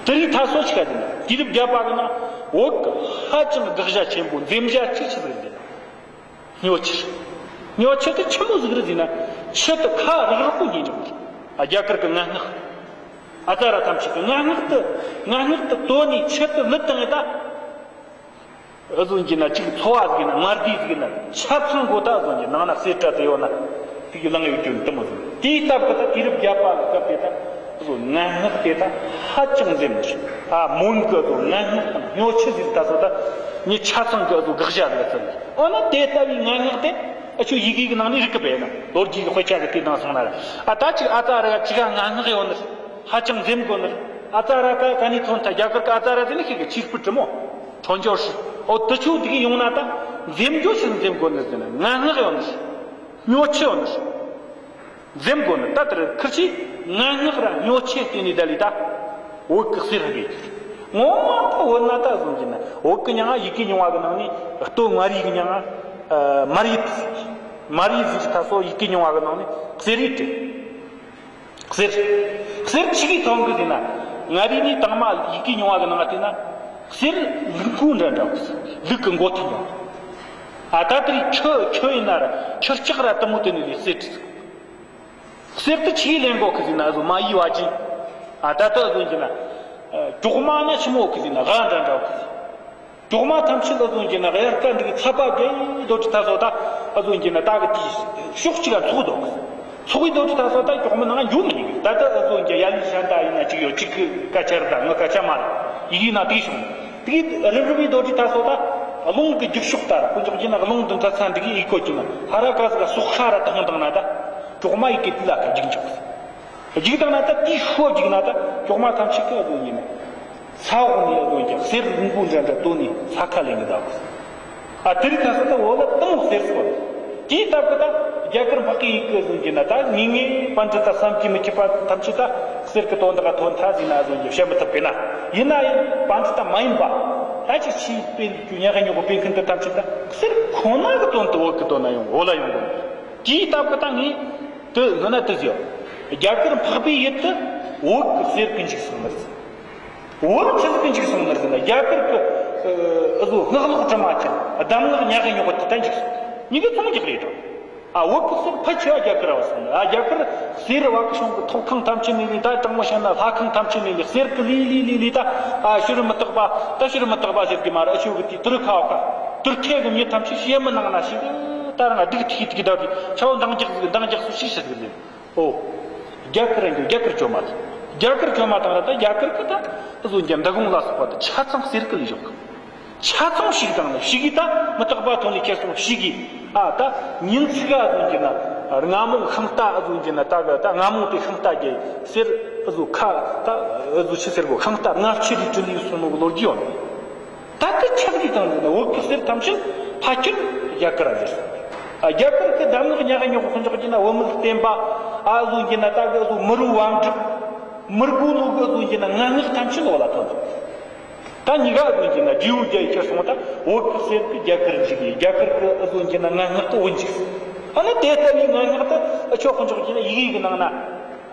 དེ་རིང་ད་སོ་ཆི་ག་ཟེར་ན། དུས་རབས་བརྒྱད་པ་གི་ནང་བོད་ཀྱི་ཧ་ཅང་དགག་བྱ་ཆེན་པོ་འཛེམ་བྱ་གཅིག་ཆི་ཟིག་ཟེར་ན། སྨྱོ་ཆུ། སྨྱོ་ཆུ་དེ་ཆི་མོ་ཟིག་རེད་ཟེར་ན། ཆུ་དེ་ཁ་རག་རག་པོ་ཉིད་འཇོག་གི། ཨ། རྒྱ་གར་གི་ངན་སྔགས། ཨ་ཙ་ར་ཐམས་ཅད་གི་ངན་སྔགས་དེ། ངན་སྔགས་དེ་དོན་ནི་ཆུ་དེ་ལུད་བཏང་ངེ་ད། ཨ་ཟོན་གྱི་ན་ཅིག་ཚོ་བ་ཟིག་ན་མར་དུས་ཟིག་ན་ཆ་ཚང་གོ་ད་ཟོན་གྱི་ནང་ན་གསེར་བྲག་དེ་ཡོད་ན། དེ་གི་ལང་ཡོད་རྒྱུ་དེ་མོ་ཟིག། དེའི་སྟབས་གི་ད་དུས་རབས་བརྒྱད་པ་གི་སྐབས་དེ་ད། ཨ་ཟོ་ངན་སྔགས་དེ་ད་ཧ་ཅང་འཛེམ་ནི། ཨ་མོན་གི་ཨ་ཟོ་ངན་སྔགས་དང་སྨྱོ་ཆུ་ཟིག་ད་ཟོ་ད། ཉི་ཆ་ཚང་གི་ཨ་ཟོ་དགག་བྱ་ཟིག་ཟིན། འོ་ན་དེ་ལྟ་བུའི་ངན་སྔགས་དེ། ཨ་ཆོ་ཡི་གེ་གི་ནང་ནས་རིག་གི་བས་ན། ལོ་རྒྱུས་གི་དཔེ་ཆ་གི་དེ་དང་སོང་ན་ར། ཨ་ད་ཅིག་ཨ་ཙ་ར་ཅིག་ག་ངན་སྔགས་ཡོད་ནི། ཧ་ཅང་འཛེམ་དགོས་ནི། ཨ་ཙ་ར་ཀ་ག་ནས་ཐོན་ཐལ། རྒྱ་གར་གི་ཨ་ཙ་ར་ཟེར་ནི་ཁྱེད་ཀྱི་ཆིག་པུ་དྲི་མོ། འཕྲོ་འཇོག་ཧྲི། ཨོ་དུ་ཆོ་དེ་གི་ཡོང་ན་ད། འཛེམ་རྒྱུ་ཞིག་འཛེམ་དགོས་ནི་ཟེར་ན། ངན་སྔགས་ཡོད་ནི། སྨྱོ་ཆུ་ཡོད་ནི། འཛེམ་དགོས་ནི། ད་དེར་ཁིར་ཆི་ངན་སྔགས་ར་སྨྱོ་ཆུ་དེ་ནི་ད་ལི་ད། བོད་ཀྱི་གསེར་ར་གི། ངོ་མ་ད་བོད་ན་ད་ཟོན་གྱི་ན། བོད་ཀྱི་མྱིང་ང་ཡི་གེ་རྙིང་བ་གི་ནང་ནས། སྟོད་མངའ་རིས་ཀྱི་མྱིང་ང་། ཨ། མར་ཡི། མར་ཡི་ཟེར་ད་སོ་ཡི་གེ་རྙིང་བ་གི་ནང་ནས་གསེར་རི་ཏི། གསེར། གསེར་ཆི་གི་ཐོན་གི་ཟེར་ན། མངའ་རིས་ནས་དང་མ་ཡི་གེ་རྙིང་བ་གི་ནང་ང་བལྟས་ན། གསེར་ལུག་མགོ་འདྲ་འདྲ་བོ། ལུག་གི་མགོ་ཐུག་འདྲ་བོ། ཨ་ད་དེར་ཁྱི་ཁྱི་ཡིན་ན་ར་ཁྱི་ལྕགས་ར་དུ་མོ་དེ་ནི་ལས་གསེར་ཏི། གསེར་དེ་ཆི་ལེན་གོ་གི་ཟེར་ན། ཨ་ཟོ་མ་ཡི་བ་ཅིན། ཨ་ད་ད་ཨ་ཟོན་གྱི་ན། ཨ་གྲོག་མ་ན་ཆི་མོ་གི་ཟེར་ན། ག་འདྲ་འདྲ་བོ་གི་ཟེར། གྲོག་མ་ཐམས་ཅད་ལ་ཟོན་གྱི་ན་དབྱར་ཁ་འདུག་ཚ་པ་གི་རྡོ་དྲི་ཐ་སོ་ད། ཨ་ཟོན་གྱི་ན་ད་གི་དེའི་ཕྱོགས་གཅིག་ག་ཚོགས་འདུག། ཚོགས་པའི་རྡོ་དྲི་ཐ་སོ་ད་གྲོག་མ་ནང་འགྱོ་མི་ཉན་གི། ད་ད་ཨ་ཟོན་གྱི་ཡ་ལི་ཤ་འདྲ་ཡིན་ན་གཅིག་ཡོད། གཅིག་གི་སྐད་ཆ་རེད། ད་ངའི་སྐད་ཆ་མ་རེད། ཡི་གེ་ན་དེ་བྱུང་། དེ་རིབ་རིབ་པའི་རྡོ་དྲི་ཐ་སོ་ད། རླུང་གི་རྒྱུག་ཤོག་ད་ར་ཁོ་འཇོག་གྱི་ན། རླུང་དུ་འདྲ་ཚ་འདུག་ཡི་གོ་གྱི་ན། ཧ་ར་ཀ་ཟིག་ག་སོག་ཤ་ར་དང་དང་ན་ད། གྲོག་མ་ཡི་གེ་དེ་ལ་ཁ་རྒྱུག་འཇོག། རྒྱུག་དང་ན་ད་དེའི་ཤོ་རྒྱུག་ན་ད་གྲོག་མ་ཐམས་ཅད་ཀྱི་ཨ་ཟོན་གྱི་ན། ས་འོག་ནས་ཨ་ཟོན་གྱི་གསེར་རིང་པོ་འདྲ་འདྲ་བཏོན་ནས་ས་ཁ་ལེན་གི་ད། ཨ་དེ་རིགས་ཐ་སོ་ད་འོ་ལ་དུང་གསེར་སོ། དེའི་སྟབས་ཀྱི་ད་རྒྱ་གར་འཕགས་པའི་ཡི་གེ་ཨ་ཟོན་གྱི་ན། ད་ངེས་ངེས་པཎྜི་ཏ་བསམ་གྱིས་མི་ཁྱབ་པ་ཐམས་ཅད་ད་གསེར་གྱི་དོན་དག་ཐོན་ཐལ་ཟེར་ན་ཨ་ཟོན་གྱི་བཤད་མི་ཐུབ་གི་ན། ཡིན་ན་ཡང་པཎྜི་ཏ་མ་ཡིན་པ། ད་ཅིག་ཆེས་དཔེ་རྒྱུ་ཉག་གི་ཉོག་གི་དཔེ་མཁན་དེ་ཐམས་ཅད་ད་གསེར་ཁོ་ན་གི་དོན་དུ་བོད་ཀྱི་དོན་ན་ཡོང་། བོད་ལ་ཡོང་དགོས། དེའི་སྟབས་ཀྱི་ད་ངས་དེ་སྔོན་ན་དེ་ཟེར། རྒྱ་གར་འཕགས་པའི་ཡུལ་དུ་བོད་ཀྱི་གསེར་གྱིས་འཇིག་སོང་ནི་རེད། བོད་ཆི་ཟིག་གིས་འཇིག་སོང་ནི་རེད་ཟེར་ན། རྒྱ་གར་གྱི་ཨ་ཟོ་སྔགས་ལོག་དྲི་མ་ཅན་གདམས་ངག་ཉག་གི་ཉོག་གི་དེ་ད་འཇིག་སོང་། མྱི་གི་ཚོང་རྒྱག་རེད་དོ། ཨ་བོད་ཀྱི་གསེར་ཕལ་ཆེ་བ་རྒྱ་གར་བ་སོང་ནི། ཨ་རྒྱ་གར་གསེར་བ་གི་ཤོང་གི་ཐོག་ཁང་ཐམས་ཅད་ནས་ལས། ད་དྲང་མོ་བཤད་ན་ལྷ་ཁང་ཐམས་ཅད་ནས་ལས། གསེར་གྱི་ལས་ལས་ལས་ལས། ད་ཨ་ཕྱི་རུ་མི་རྟག་པ། ད་ཕྱི་རུ་མི་རྟག་པ་ཟེར་གི་མ་རེད། ཨ་ཆོ་གི་དེ་དུར་ཁ་བ་ཁ་དུར་ཁའི་གི་མྱི་ཐམས་ཅད་ཞེ་མི་ནང་ན་ཞིག་ད་རང་སྡུག་ཐིག་ཐིག་ད་དེ་ཆ་བོ་འདང་རྒྱག་ཟིག་འདང་རྒྱག་སུ་ཞིག་ཞིག་ལས། ཨོ། རྒྱ་གར་རང་གི་རྒྱ་གར་བཅོས་མ་དང་། རྒྱ་གར་བཅོས་མ་དང་ར་ད་རྒྱ་གར་གི་ད་ཨ་ཟོ་གྱི་འདུ་ཁང་ལ་སོགས་པ་ད་ཆ་ཚང་གསེར་གི་ལས་བྱུང་གི། ཆ་ཚང་ཞིག་དང་ནི་ཞིག་གིས་ད་མི་རྟག་པ་ཐོན་ནས་ཁྱེར་སོང་ཞིག་གིས། ཨ་ད་ཉིན་ཚིག་ཨ་ཟོ་གྱི་ན་རྔ་མོང་ཤིང་རྟ་ཨ་ཟོ་གྱི་ན། ད་གི་ད་རྔ་མོང་དེ་ཤིང་རྟ་གི་གསེར་ཨ་ཟོ་ཁ་ད་ཨ་ཟོ་ཆི་ཟེར་གོ། ཤིང་རྟ་རྔ་ཆུ་རི་དྲིལ་ལས་སོང་ནོ་གི་ལོ་རྒྱུས་ཡོད་ནི། ད་ལྟ་ཆག་རིས་དང་འདི་ན་བོད་ཀྱི་གསེར་ཐམས་ཅད་ཕ་ཁྱོད་རྒྱ་གར་རེད། ཨ་རྒྱ་གར་གྱི་གདམས་ངག་ཉག་ཉོག་ཁོ་འཇོག་གྱི་ན་བོད་མི་བསྟན་པ་ཨ་ཟོ་གྱི་ན། ད་གི་ཨ་ཟོ་མི་རུ་བ་འགྲིག་མི་རྒོ་ལུ་གི་ཨ་ཟོ་གྱི་ན་ངན་སྔགས་ཐམས་ཅད་ལོག་ལ་ཐོན་ཐུབ། ད་གཉིས་ཀ་ཨ་ཟོ་གྱི་ན་རྗེ་བོ་རྒྱ་ཡི་ཁྱེར་སོང་། ད་བོད་ཀྱི་གསེར་གྱི་རྒྱ་གར་འཇིག་གི། རྒྱ་གར་གྱི་ཨ་ཟོ་གྱི་ན་ངན་སྔགས་དེ་བོད་འཇིག་ཟེར། ཨ་ནི་དེ་ལྟ་བུའི་ངན་སྔགས་དེ་ཨ་ཆོ་ཁོ་འཇོག་གྱི་ན་ཡི་གེ་གི་ནང་ན།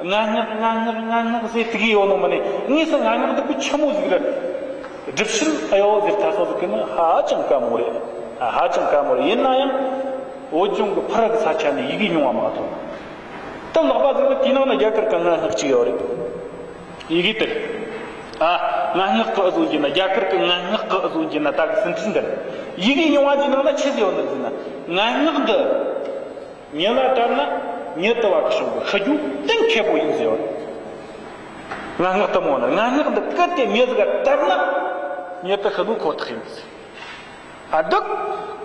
ངན་སྔགས་ངན་སྔགས་ངན་སྔགས་ཟེར་དེ་གི་ཡོད་ནོ་མ་ནི། དངོས་སུ་ངན་སྔགས་འདི་ཆི་མོ་ཟིག་རེད། སྒྲུབ་བྱེད་ཨ་ཡོ་ཟེར་ཐ་སོ་ཟིག་གི་ནི་ཧ་ཅང་དཀའ་མོ་རེད། ཧ་ཅང་དཀའ་མོ་རེད། ཡིན་ན་ཡང་བོད་ལྗོངས་ཀྱི་ཕུ་ར་གི་ས་ཆ་ནས་ཡི་གེ་རྙིང་བ་མ་ཐོན། ད་ལག་པ་ཟིག་ནི་དེའི་ནང་ན་རྒྱ་གར་གི་ངན་སྔགས་གཅིག་ཡོད་རེད། ཡི་གེ་དེ་རེད། ཨ་ངན་སྔགས་གི་ཨ་ཟོ་གྱི་ན། རྒྱ་གར་གི་ངན་སྔགས་གི་ཨ་ཟོ་གྱི་ན། ད་གི་ཟིན་བྲིས་འདི་རེད། ཡི་གེ་རྙིང་བ་གི་ནང་ན་ཆི་ཟིག་ཡོད་ནི་ཟེར་ན། ངན་སྔགས་འདི་མྱི་ལ་བཏབ་ན་མྱི་དུ་བ་གི་བྱུང་གི་ཤི་རྒྱུ་གཏན་འཁེལ་པོ་ཡིན་ཟེར་བ་རེད། ངན་སྔགས་དུ་མོ་ནི། ངན་སྔགས་འདི་གལ་ཏེ་མྱི་ཟིག་ག་བཏབ་ན་མྱི་དུ་ཤི་ལུགས་ཁོ་ཐག་ཡིན་ཟེར། ཨ་འདི་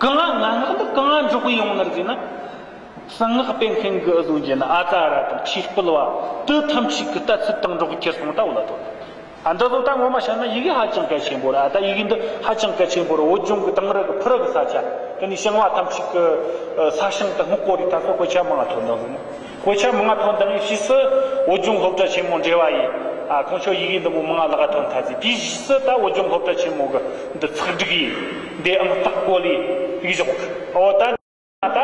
གང་ང་ངན་སྔགས་འདི་གང་ང་འཇོག་གི་ཡོང་ནི་ཟེར་ན། གསང་སྔགས་སྤེལ་མཁན་གི་ཨ་ཟོ་གྱི་ན་ཨ་ཙ་ར་དང་ཆོས་སྤེལ་བ་དེ་ཐམས་ཅད་ཀྱི་ལྟ་ཚུལ་དང་འགྲོགས་ཁྱེར་སོང་། ད་འོ་ལ་ཐོན། ཨ་འདི་ཚོ་ད་ངོ་མ་བཤད་ན་ཡི་གེ་ཧ་ཅང་གལ་ཆེན་པོ་རེད། ཨ་ད་ཡི་གེ་འདི་ཧ་ཅང་གལ་ཆེན་པོ་རེད། བོད་ལྗོངས་ཀྱི་དེང་རབས་ཀྱི་ཕུ་རུ་གི་ས་ཆ་དེ་ནས་ཞིང་བ་ཐམས་ཅད་ཀྱི་ས་ཞིང་དུ་སྔོག་གོ་རིགས་ད་ཚོ་དཔེ་ཆ་མང་ང་ཐོན་དང་ཟེར་ན། དཔེ་ཆ་མང་ང་ཐོན་དང་ཕྱིས་སུ་བོད་ལྗོངས་སློབ་གྲྭ་ཆེན་མོ་འབྲེལ་བ་ཡིས། ཨ་ཁོང་ཚོ་ཡི་གེ་འདི་མོ་མང་ང་ལག་ཐོན་ཐལ་ཟེར། དེའི་ཕྱིས་སུ་ད་བོད་ལྗོངས་སློབ་གྲྭ་ཆེན་མོ་གི་འདི་ཚགས་སྒྲིག་ཡིས་འདི་ཨང་རྟགས་བཀོད་ལས་ཡིག་བཞག་གི། འོ་ད། ད་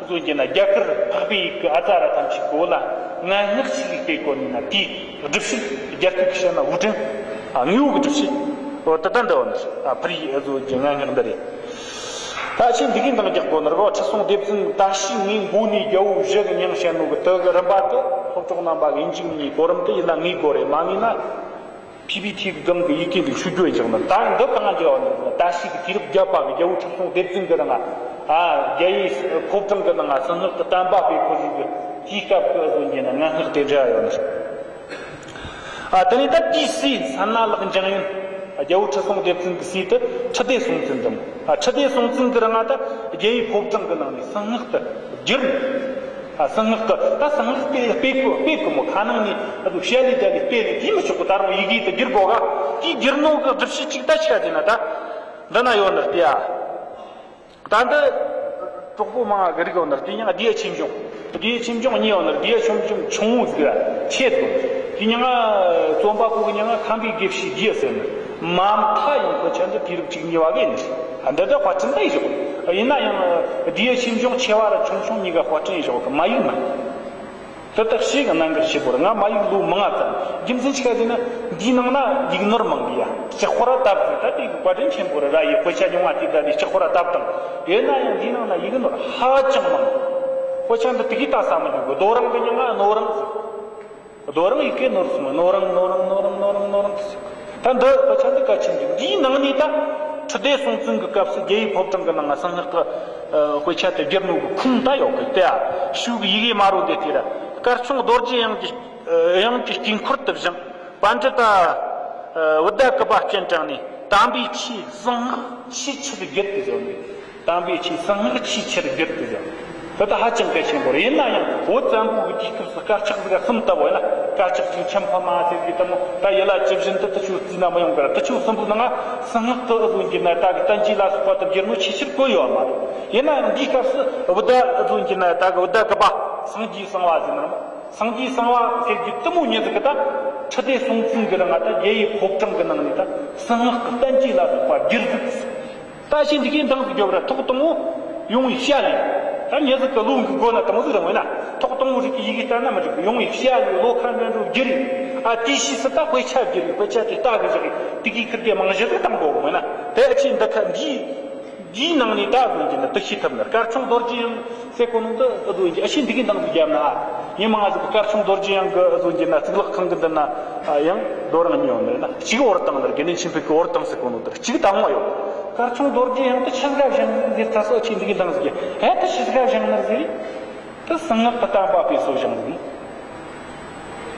བཟོ་རྒྱུ་ན་རྒྱ་གར་འཕགས་པའི་ཡུལ་གྱི་ཨ་ཙ་ར་ཐམས་ཅད་གོ་ལ་ངན་སྔགས་ཤིག་གིས་སྤེལ་གོ་ནི་ན། དེའི་སྒྲུབ་བྱེད་རྒྱ་སྐད་ཀྱི་བཤད་ན་ཝུ་ཀྲན། ཨ་དངོས་པོ་གི་སྒྲུབ་བྱེད། འོ་ད་ལྟ་འདི་བ་ནི། ཨ་ཕུར་བུའི་ཨ་བཟོ་རྒྱུ་ངན་སྔགས་འདི་རེད། ད་ཆེས་འདི་གའི་འདང་རྒྱག་དགོས་ནི་རེད་བ། ཁྲི་སྲོང་ལྡེ་བཙན་ད་ཕྱིས་ངའི་མགོ་ནས་རྒྱལ་པོ་བཞི་གི་མྱིང་བཤད་ནོ་གི་དེ་གི་རིམ་པ་དེ་སློབ་གྲོགས་རྣམ་པ་གི་ཡིན་གཅིག་མིན་གཉིས་གོ་རིམ་དེ་ཡིན་ན་ངེས་དགོས་རེད། མ་ངེས་ན་ཕི་ཕི་ཐི་གི་སྒང་གི་ཡི་གེ་འདི་ཤོད་རྒྱུ་ཡིན་ཀྱང་ནི། ད་འདི་གང་འགྱུར་བ་ནི་ད་ཕྱིས་ཀྱི་དུས་རབས་བརྒྱད་པ་གི་རྒྱལ་པོ་ཁྲི་སྲོང་ལྡེ་བཙན་གི་རིང་ང་ཨ་རྒྱལ་བའི་ཕོ་བྲང་གི་ནང་ང་གསང་སྔགས་ཀྱི་བསྟན་པ་སྤེལ་ཁོ་ཞིག་གི་དེའི་སྐབས་ཀྱི་བཟོ་རྒྱུ་ན་ངན་སྔགས་དེ་འདྲ་ཡོད་ནི། ཨ་དེ་ནས་ད་དེའི་སྲས་མཚན་ན་ལག་འཇང་ཡོན། རྒྱལ་པོ་ཁྲི་སྲོང་ལྡེ་བཙན་གྱི་སྲས་དེ་ཁྲི་ལྡེ་སྲོང་བཙན་དང་། ཨ་ཁྲི་ལྡེ་སྲོང་བཙན་གྱི་རིང་ང་ད་རྒྱལ་བའི་ཕོ་བྲང་གི་ནང་ནས་གསང་སྔགས་དེ་བསྒྱུར་ནས། ཨ་གསང་སྔགས་ཀྱི་ད་གསང་སྔགས་སྤེལ་སྤེལ་དགོས་སྤེལ་དགོས་མོ། ཁ་ནང་ནས་ཨ་ཚོ་བཤད་ལས་བསྡད་ལས་སྤེལ་ལས་དེ་མི་ཆོག་གི། ད་རུང་ཡི་གེ་དེ་བསྒྱུར་དགོས་ག། དེའི་བསྒྱུར་ནོ་གི་སྒྲུབ་བྱེད་ཅིག་ད་ཆ་ཟིན་ན་ད་འདི་ན་ཡོད་ནི་རེད་དེ་ཨ། ད་འདི་གྲོགས་པོ་མང་ང་གི་རིགས་ཡོད་ནི་རེད། དེ་ཡང་བསྡུ་བའི་ཆོས་འབྱུང་། བསྡུ་བའི་ཆོས་འབྱུང་གཉིས་ཡོད་ནི་རེད། བསྡུ་བའི་ཆོས་འབྱུང་ཆུང་ངུ་ཟིག་ར་ཆེ་ཟིག་དེ་མྱིང་ང་རྩོམ་པ་པོ་གི་མྱིང་ང་ཁམས་པའི་དགེ་བཤེས་རྒྱལ་ཟེར་ནི། མ་མཐའ་ཡིན་ཁོ་ཆ་འདི་དུས་རབས་བཅུ་གཉིས་པ་གི་ཡིན་ནི། ཨ་འདི་འདྲ་དཔར་སྐྲུན་ད་ཡིན་ཞོག་ཡིན་ན་ཡང་བསྡུ་བའི་ཆོས་འབྱུང་ཆེ་བ་ར་ཆུང་ཆུང་གཉིས་ཀ་དཔར་སྐྲུན་ཡིན་ཞོག་གི་མ་ཡིག་མིན། དེ་དག་ཞིག་གནད་འགག་ཆེ་པོ་རེད། ང་མ་ཡིག་ལོ་མང་ང་ཙམ། རྒྱུ་མཚན་ཆི་ག་ཟེར་ན་འདིའི་ནང་ན་ཡིག་ནོར་མང་གི་ཡ། ལྕགས་ཕོར་བཏབ་ཟིན་ད་དེ་བཀའ་དྲིན་ཆེན་པོ་རེད་ར། ཡི་དཔེ་ཆ་ཉུང་བ་དེ་ད་ནི་ལྕགས་ཕོར་བཏབ་དང་། ཡིན་ན་ཡང་འདིའི་ནང་ན་ཡིག་ནོར་ཧ་ཅང་མང་། དཔེ་ཆ་འདི་དེ་གི་ལྟ་ས་མི་འཇུག་གི། རྡོ་རིང་གི་མྱིང་ང་ནོར་རིང་ཟེར། རྡོ་རིང་ཡི་གེ་ནོར་སོང་། ནོར་རིང་ནོར་རིང་ནོར་རིང་ནོར་རིང་ནོར་རིང་དུ་ཟེར། ད་འདི་དཔེ་ཆ་འདི་གལ་ཆེན་འདུག་འདིའི་ནང་ནས་ད་ཁྲི་ལྡེ་སྲོང་བཙན་གྱི་སྐབས་སུ་རྒྱལ་བའི་ཕོ་བྲང་གི་ནང་ང་གསང་སྔགས་ཀྱི་དཔེ་ཆ་དེ་བསྒྱུར་ནོ་གི་ཁུངས་ད་ཡོད་གི། དེ་ཡ་ཤུག་གི་ཡི་གེ་དམར་རོ་དེ་དེ་ར་སྐར་ཆུང་རྡོ་རྗེ་དབྱངས་ཀྱི་དབྱངས་ཀྱི་དཀྱིལ་འཁོར་དུ་བཞེངས། པཎྜི་ཏ་བུདྡྷ་ཀུ་པ་སྤྱན་དྲངས་ནས། དམ་པའི་ཆོས་གསང་སྔགས་ཆེས་ཆེར་བསྒྱུར་ཏེ་བཞག་ནས། དམ་པའི་ཆོས་གསང་སྔགས་ཆེས་ཆེར་བསྒྱུར་ཏེ་བཞག། ད་ལྟ་ཧ་ཅང་གལ་ཆེན་པོ་རེད། ཡིན་ན་ཡང་བོད་བཙན་པོ་གི་དུས་སྐབས་སུ་དཀར་ཆག་ཟིག་གསུམ་བཏབ་བ་ཡིན་ན། དཀར་ཆག་ཅིག་ཆམ་ཕ་མ་ཟེར་གི་དེ་མོ། ད་ཡི་ལ་ཇི་བཞིན་དུ་དེ་ཆོ་རྩིས་ན་མི་ཡོང་གི་ར། དེ་ཆོ་གསུམ་པོའི་ནང་ང་གསང་སྔགས་ཀྱི་ཨུ་ཟོ་གྱི་ན་ད་གི་བསྟན་བཅོས་ལ་སོགས་པ་དེ་བསྒྱུར་ནོ་ཆེས་ཆེར་བཀོད་ཡོད་མ་རེད། ཡིན་ན་ཡང་འདིའི་སྐབས་སུ་བུདྡྷ་ཨུ་ཟོ་གྱི་ན་ད་གི་བུདྡྷ་ཀུ་པ་སངས་རྒྱས་གསང་བ་ཟེར་ན་མོ། སངས་རྒྱས་གསང་བ་ཟེར་རྒྱུ་དེ་མོ་ཉིད་ཟིག་གི་ད་ཁྲི་ལྡེ་སྲོང་བཙན་གི་རིང་ང་ད་རྒྱལ་བའི་ཕོ་བྲང་གི་ནང་ནས་ད་གསང་སྔགས་ཀྱི་བསྟན་བཅོས་ལ་སོགས་པ་བསྒྱུར་འདུག་ད་ཕྱིས་འདི་གའི་འདང་ཟིག་རྒྱོབ་ར། ཐོག་དང་པོ་ཡོང་བའི་བཤད་ལས། ད་ཉི་ཟིག་གི་ལོ་འགི་དགོ་ན་དང་ཟིག་རང་ཡིན་ན། ཐོག་དང་པོ་རིག་གི་ཡི་གེ་ལྟར་ན་མི་འགྲིག་གི། ཡོང་བའི་བཤད་ལས་བློ་ཁ་འདྲ་འགྲོ་བསྒྱུར་རེ། ཨ་དེའི་ཕྱིས་སུ་ད་དཔེ་ཆ་བསྒྱུར་རེ། དཔེ་ཆ་དེ་ལྟ་གི་བཞག་རེ། དེ་གའི་ཁུར་གི་རྨང་གཞི་ཟིག་བཏང་དགོ་གི་མིན་ན། དེ་ཕྱིས་འདི་ཁ་འདིའི་འདིའི་ནང་ནས་ད་ཨུ་ཟོ་གྱི་ན་དེ་ཤེས་ཐུབ་ན། སྐར་ཆུང་རྡོ་རྗེ་དབྱངས་ཟེར་གོ་ནོ་འདི་ཨུ་ཟོ་གྱི་ཨ་ཕྱིས་འདི་གའི་འདང་ཟིག་རྒྱབ་ན། ཨ་ཉི་མ་ང་ཟིག་སྐར་ཆུང་རྡོ་རྗེ་དབྱངས་གི་ཨུ་ཟོ་གྱི་ན་གཙུག་ལག་ཁང་གི་འདི་ན་ཡང་རྡོ་རིང་གཉིས་ཡོད་ནི་ན། གཅིག་འོར་བཏང་ནི། དགེ་འདུན་ཆོས་འཕེལ་གི་འོར་བཏང་ཟེར་གོ་ནོ་དེ་གཅིག་དང་པོ་ཡོད། སྐར་ཆུང་རྡོ་རྗེ་དབྱངས་དེ་ཆི་ཟིག་བཞེངས་ཟེར་ད་སོ་ཕྱིས་འདི་གའི་འདང་ཟིག་གི། ཨེ་དེ་ཆི་ཟིག་བཞེངས་ནི་ཟེར། དེ་གསང་སྔགས་ཀྱི་བསྟན་པ་སྤེལ་སོ་བཞེངས་ཟིག།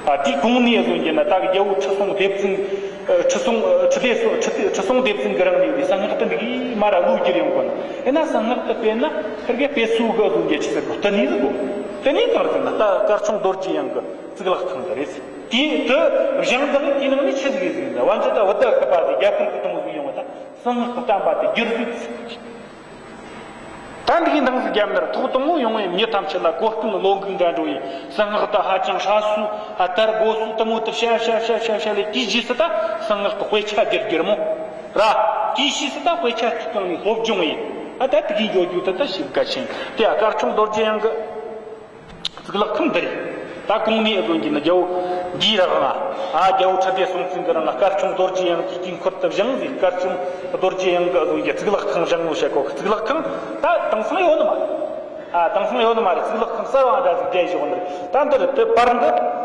ཨ་དེའི་གོང་ནས་ཨུ་ཟོ་གྱི་ན་ད་གི་རྒྱལ་པོ་ཁྲི་སྲོང་ལྡེ་བཙན། ཨ་ཁྲི་སྲོང་ཨ་ཁྲི་ལྡེ་སྲོ་ཁྲི་ཁྲི་སྲོང་ལྡེ་བཙན་གི་རིང་ནས་འདི་གསང་སྔགས་དེ་འདི་གི་མ་ར་ལོ་བསྒྱུར་ཡོང་གོ་ན། ཡིན་ན་གསང་སྔགས་དེ་སྤེལ་ན་ཁིར་གེ་སྤེལ་སོ་གི་ཨུ་ཟོ་གྱི་ཆི་ཟེར་གོ། དེ་ནས་ཟིག་གོ། དེ་ནས་གང་ཟེར་ན་ད་སྐར་ཆུང་རྡོ་རྗེ་དབྱངས་གི་གཙུག་ལག་ཁང་དེ་རེད་ཟེར། དེ་དེ་བཞེངས་དང་དེའི་ནང་ནས་ཆི་ཟིག་རེད་ཟེར་ན། བན་ཆད་ད་བུདྡྷ་ཀུ་པ་ཟེར་རྒྱ་གར་གི་དང་ཟིག་ཡོང་བ་ད་གསང་སྔགས་ཀྱི་བསྟན་པ་དེ་བསྒྱུར་ཟིག་ཟེར། ད་འདི་གའི་འདང་ཟིག་རྒྱབ་ན་ར། ཐོག་དང་པོ་ཡོང་བའི་མྱི་ཐམས་ཅད་ལ་གོ་སྐོན་བློ་འགུག་འདྲ་འགྲོ་ཡི། གསང་སྔགས་ད་ཧ་ཅང་ཧྲ་སུ་ཨ་དར་གོ་སུ་དེ་མོ་དེ་བཤད་བཤད་བཤད་བཤད་བཤད་ལས། དེའི་རྗེས་སུ་ད་གསང་སྔགས་ཀྱི་དཔེ་ཆ་བསྒྱུར་བསྒྱུར་མོ་ར། དེའི་ཕྱིས་སུ་ད་དཔེ་ཆ་དེའི་སྟེང་ནས་སློབ་སྦྱོང་ཡིན། ཨ་ད་དེ་གའི་འགྱོ་རྒྱུ་དེ་ད་ཞིབ་གལ་ཆེན། དེ་ཡ་སྐར་ཆུང་རྡོ་རྗེ་དབྱངས་གི་གཙུག་ལག་ཁང་འདི་རེད། ད་གོང་ནས་ཨུ་ཟོ་གྱི་ན་རྒྱལ་པོ་འདིའི་རིང་ང་ཨ་རྒྱལ་པོ་ཁྲི་ལྡེ་སྲོང་བཙན་གྱི་རིང་ང་སྐར་ཆུང་རྡོ་རྗེ་དབྱངས་ཀྱི་དཀྱིལ་འཁོར་དུ་བཞེངས་ཟིག། སྐར་ཆུང་རྡོ་རྗེ་དབྱངས་ཀྱི་ཨུ་ཟོ་གྱི་གཙུག་ལག་ཁང་བཞེངས་ནོ་བཤད་གོ་གི། གཙུག་ལག་ཁང་ད་དེང་སང་ཡོད་ནི་མ་རེད། ཨ་དེང་སང་ཡོད་ནི་མ་རེད། གཙུག་ལག་ཁང་གསར་བ་འདྲ་ཟིག་བསྒྱུར་བཞག་ནི་རེད། ད་འདི་རེད། དེ་བར་འདི་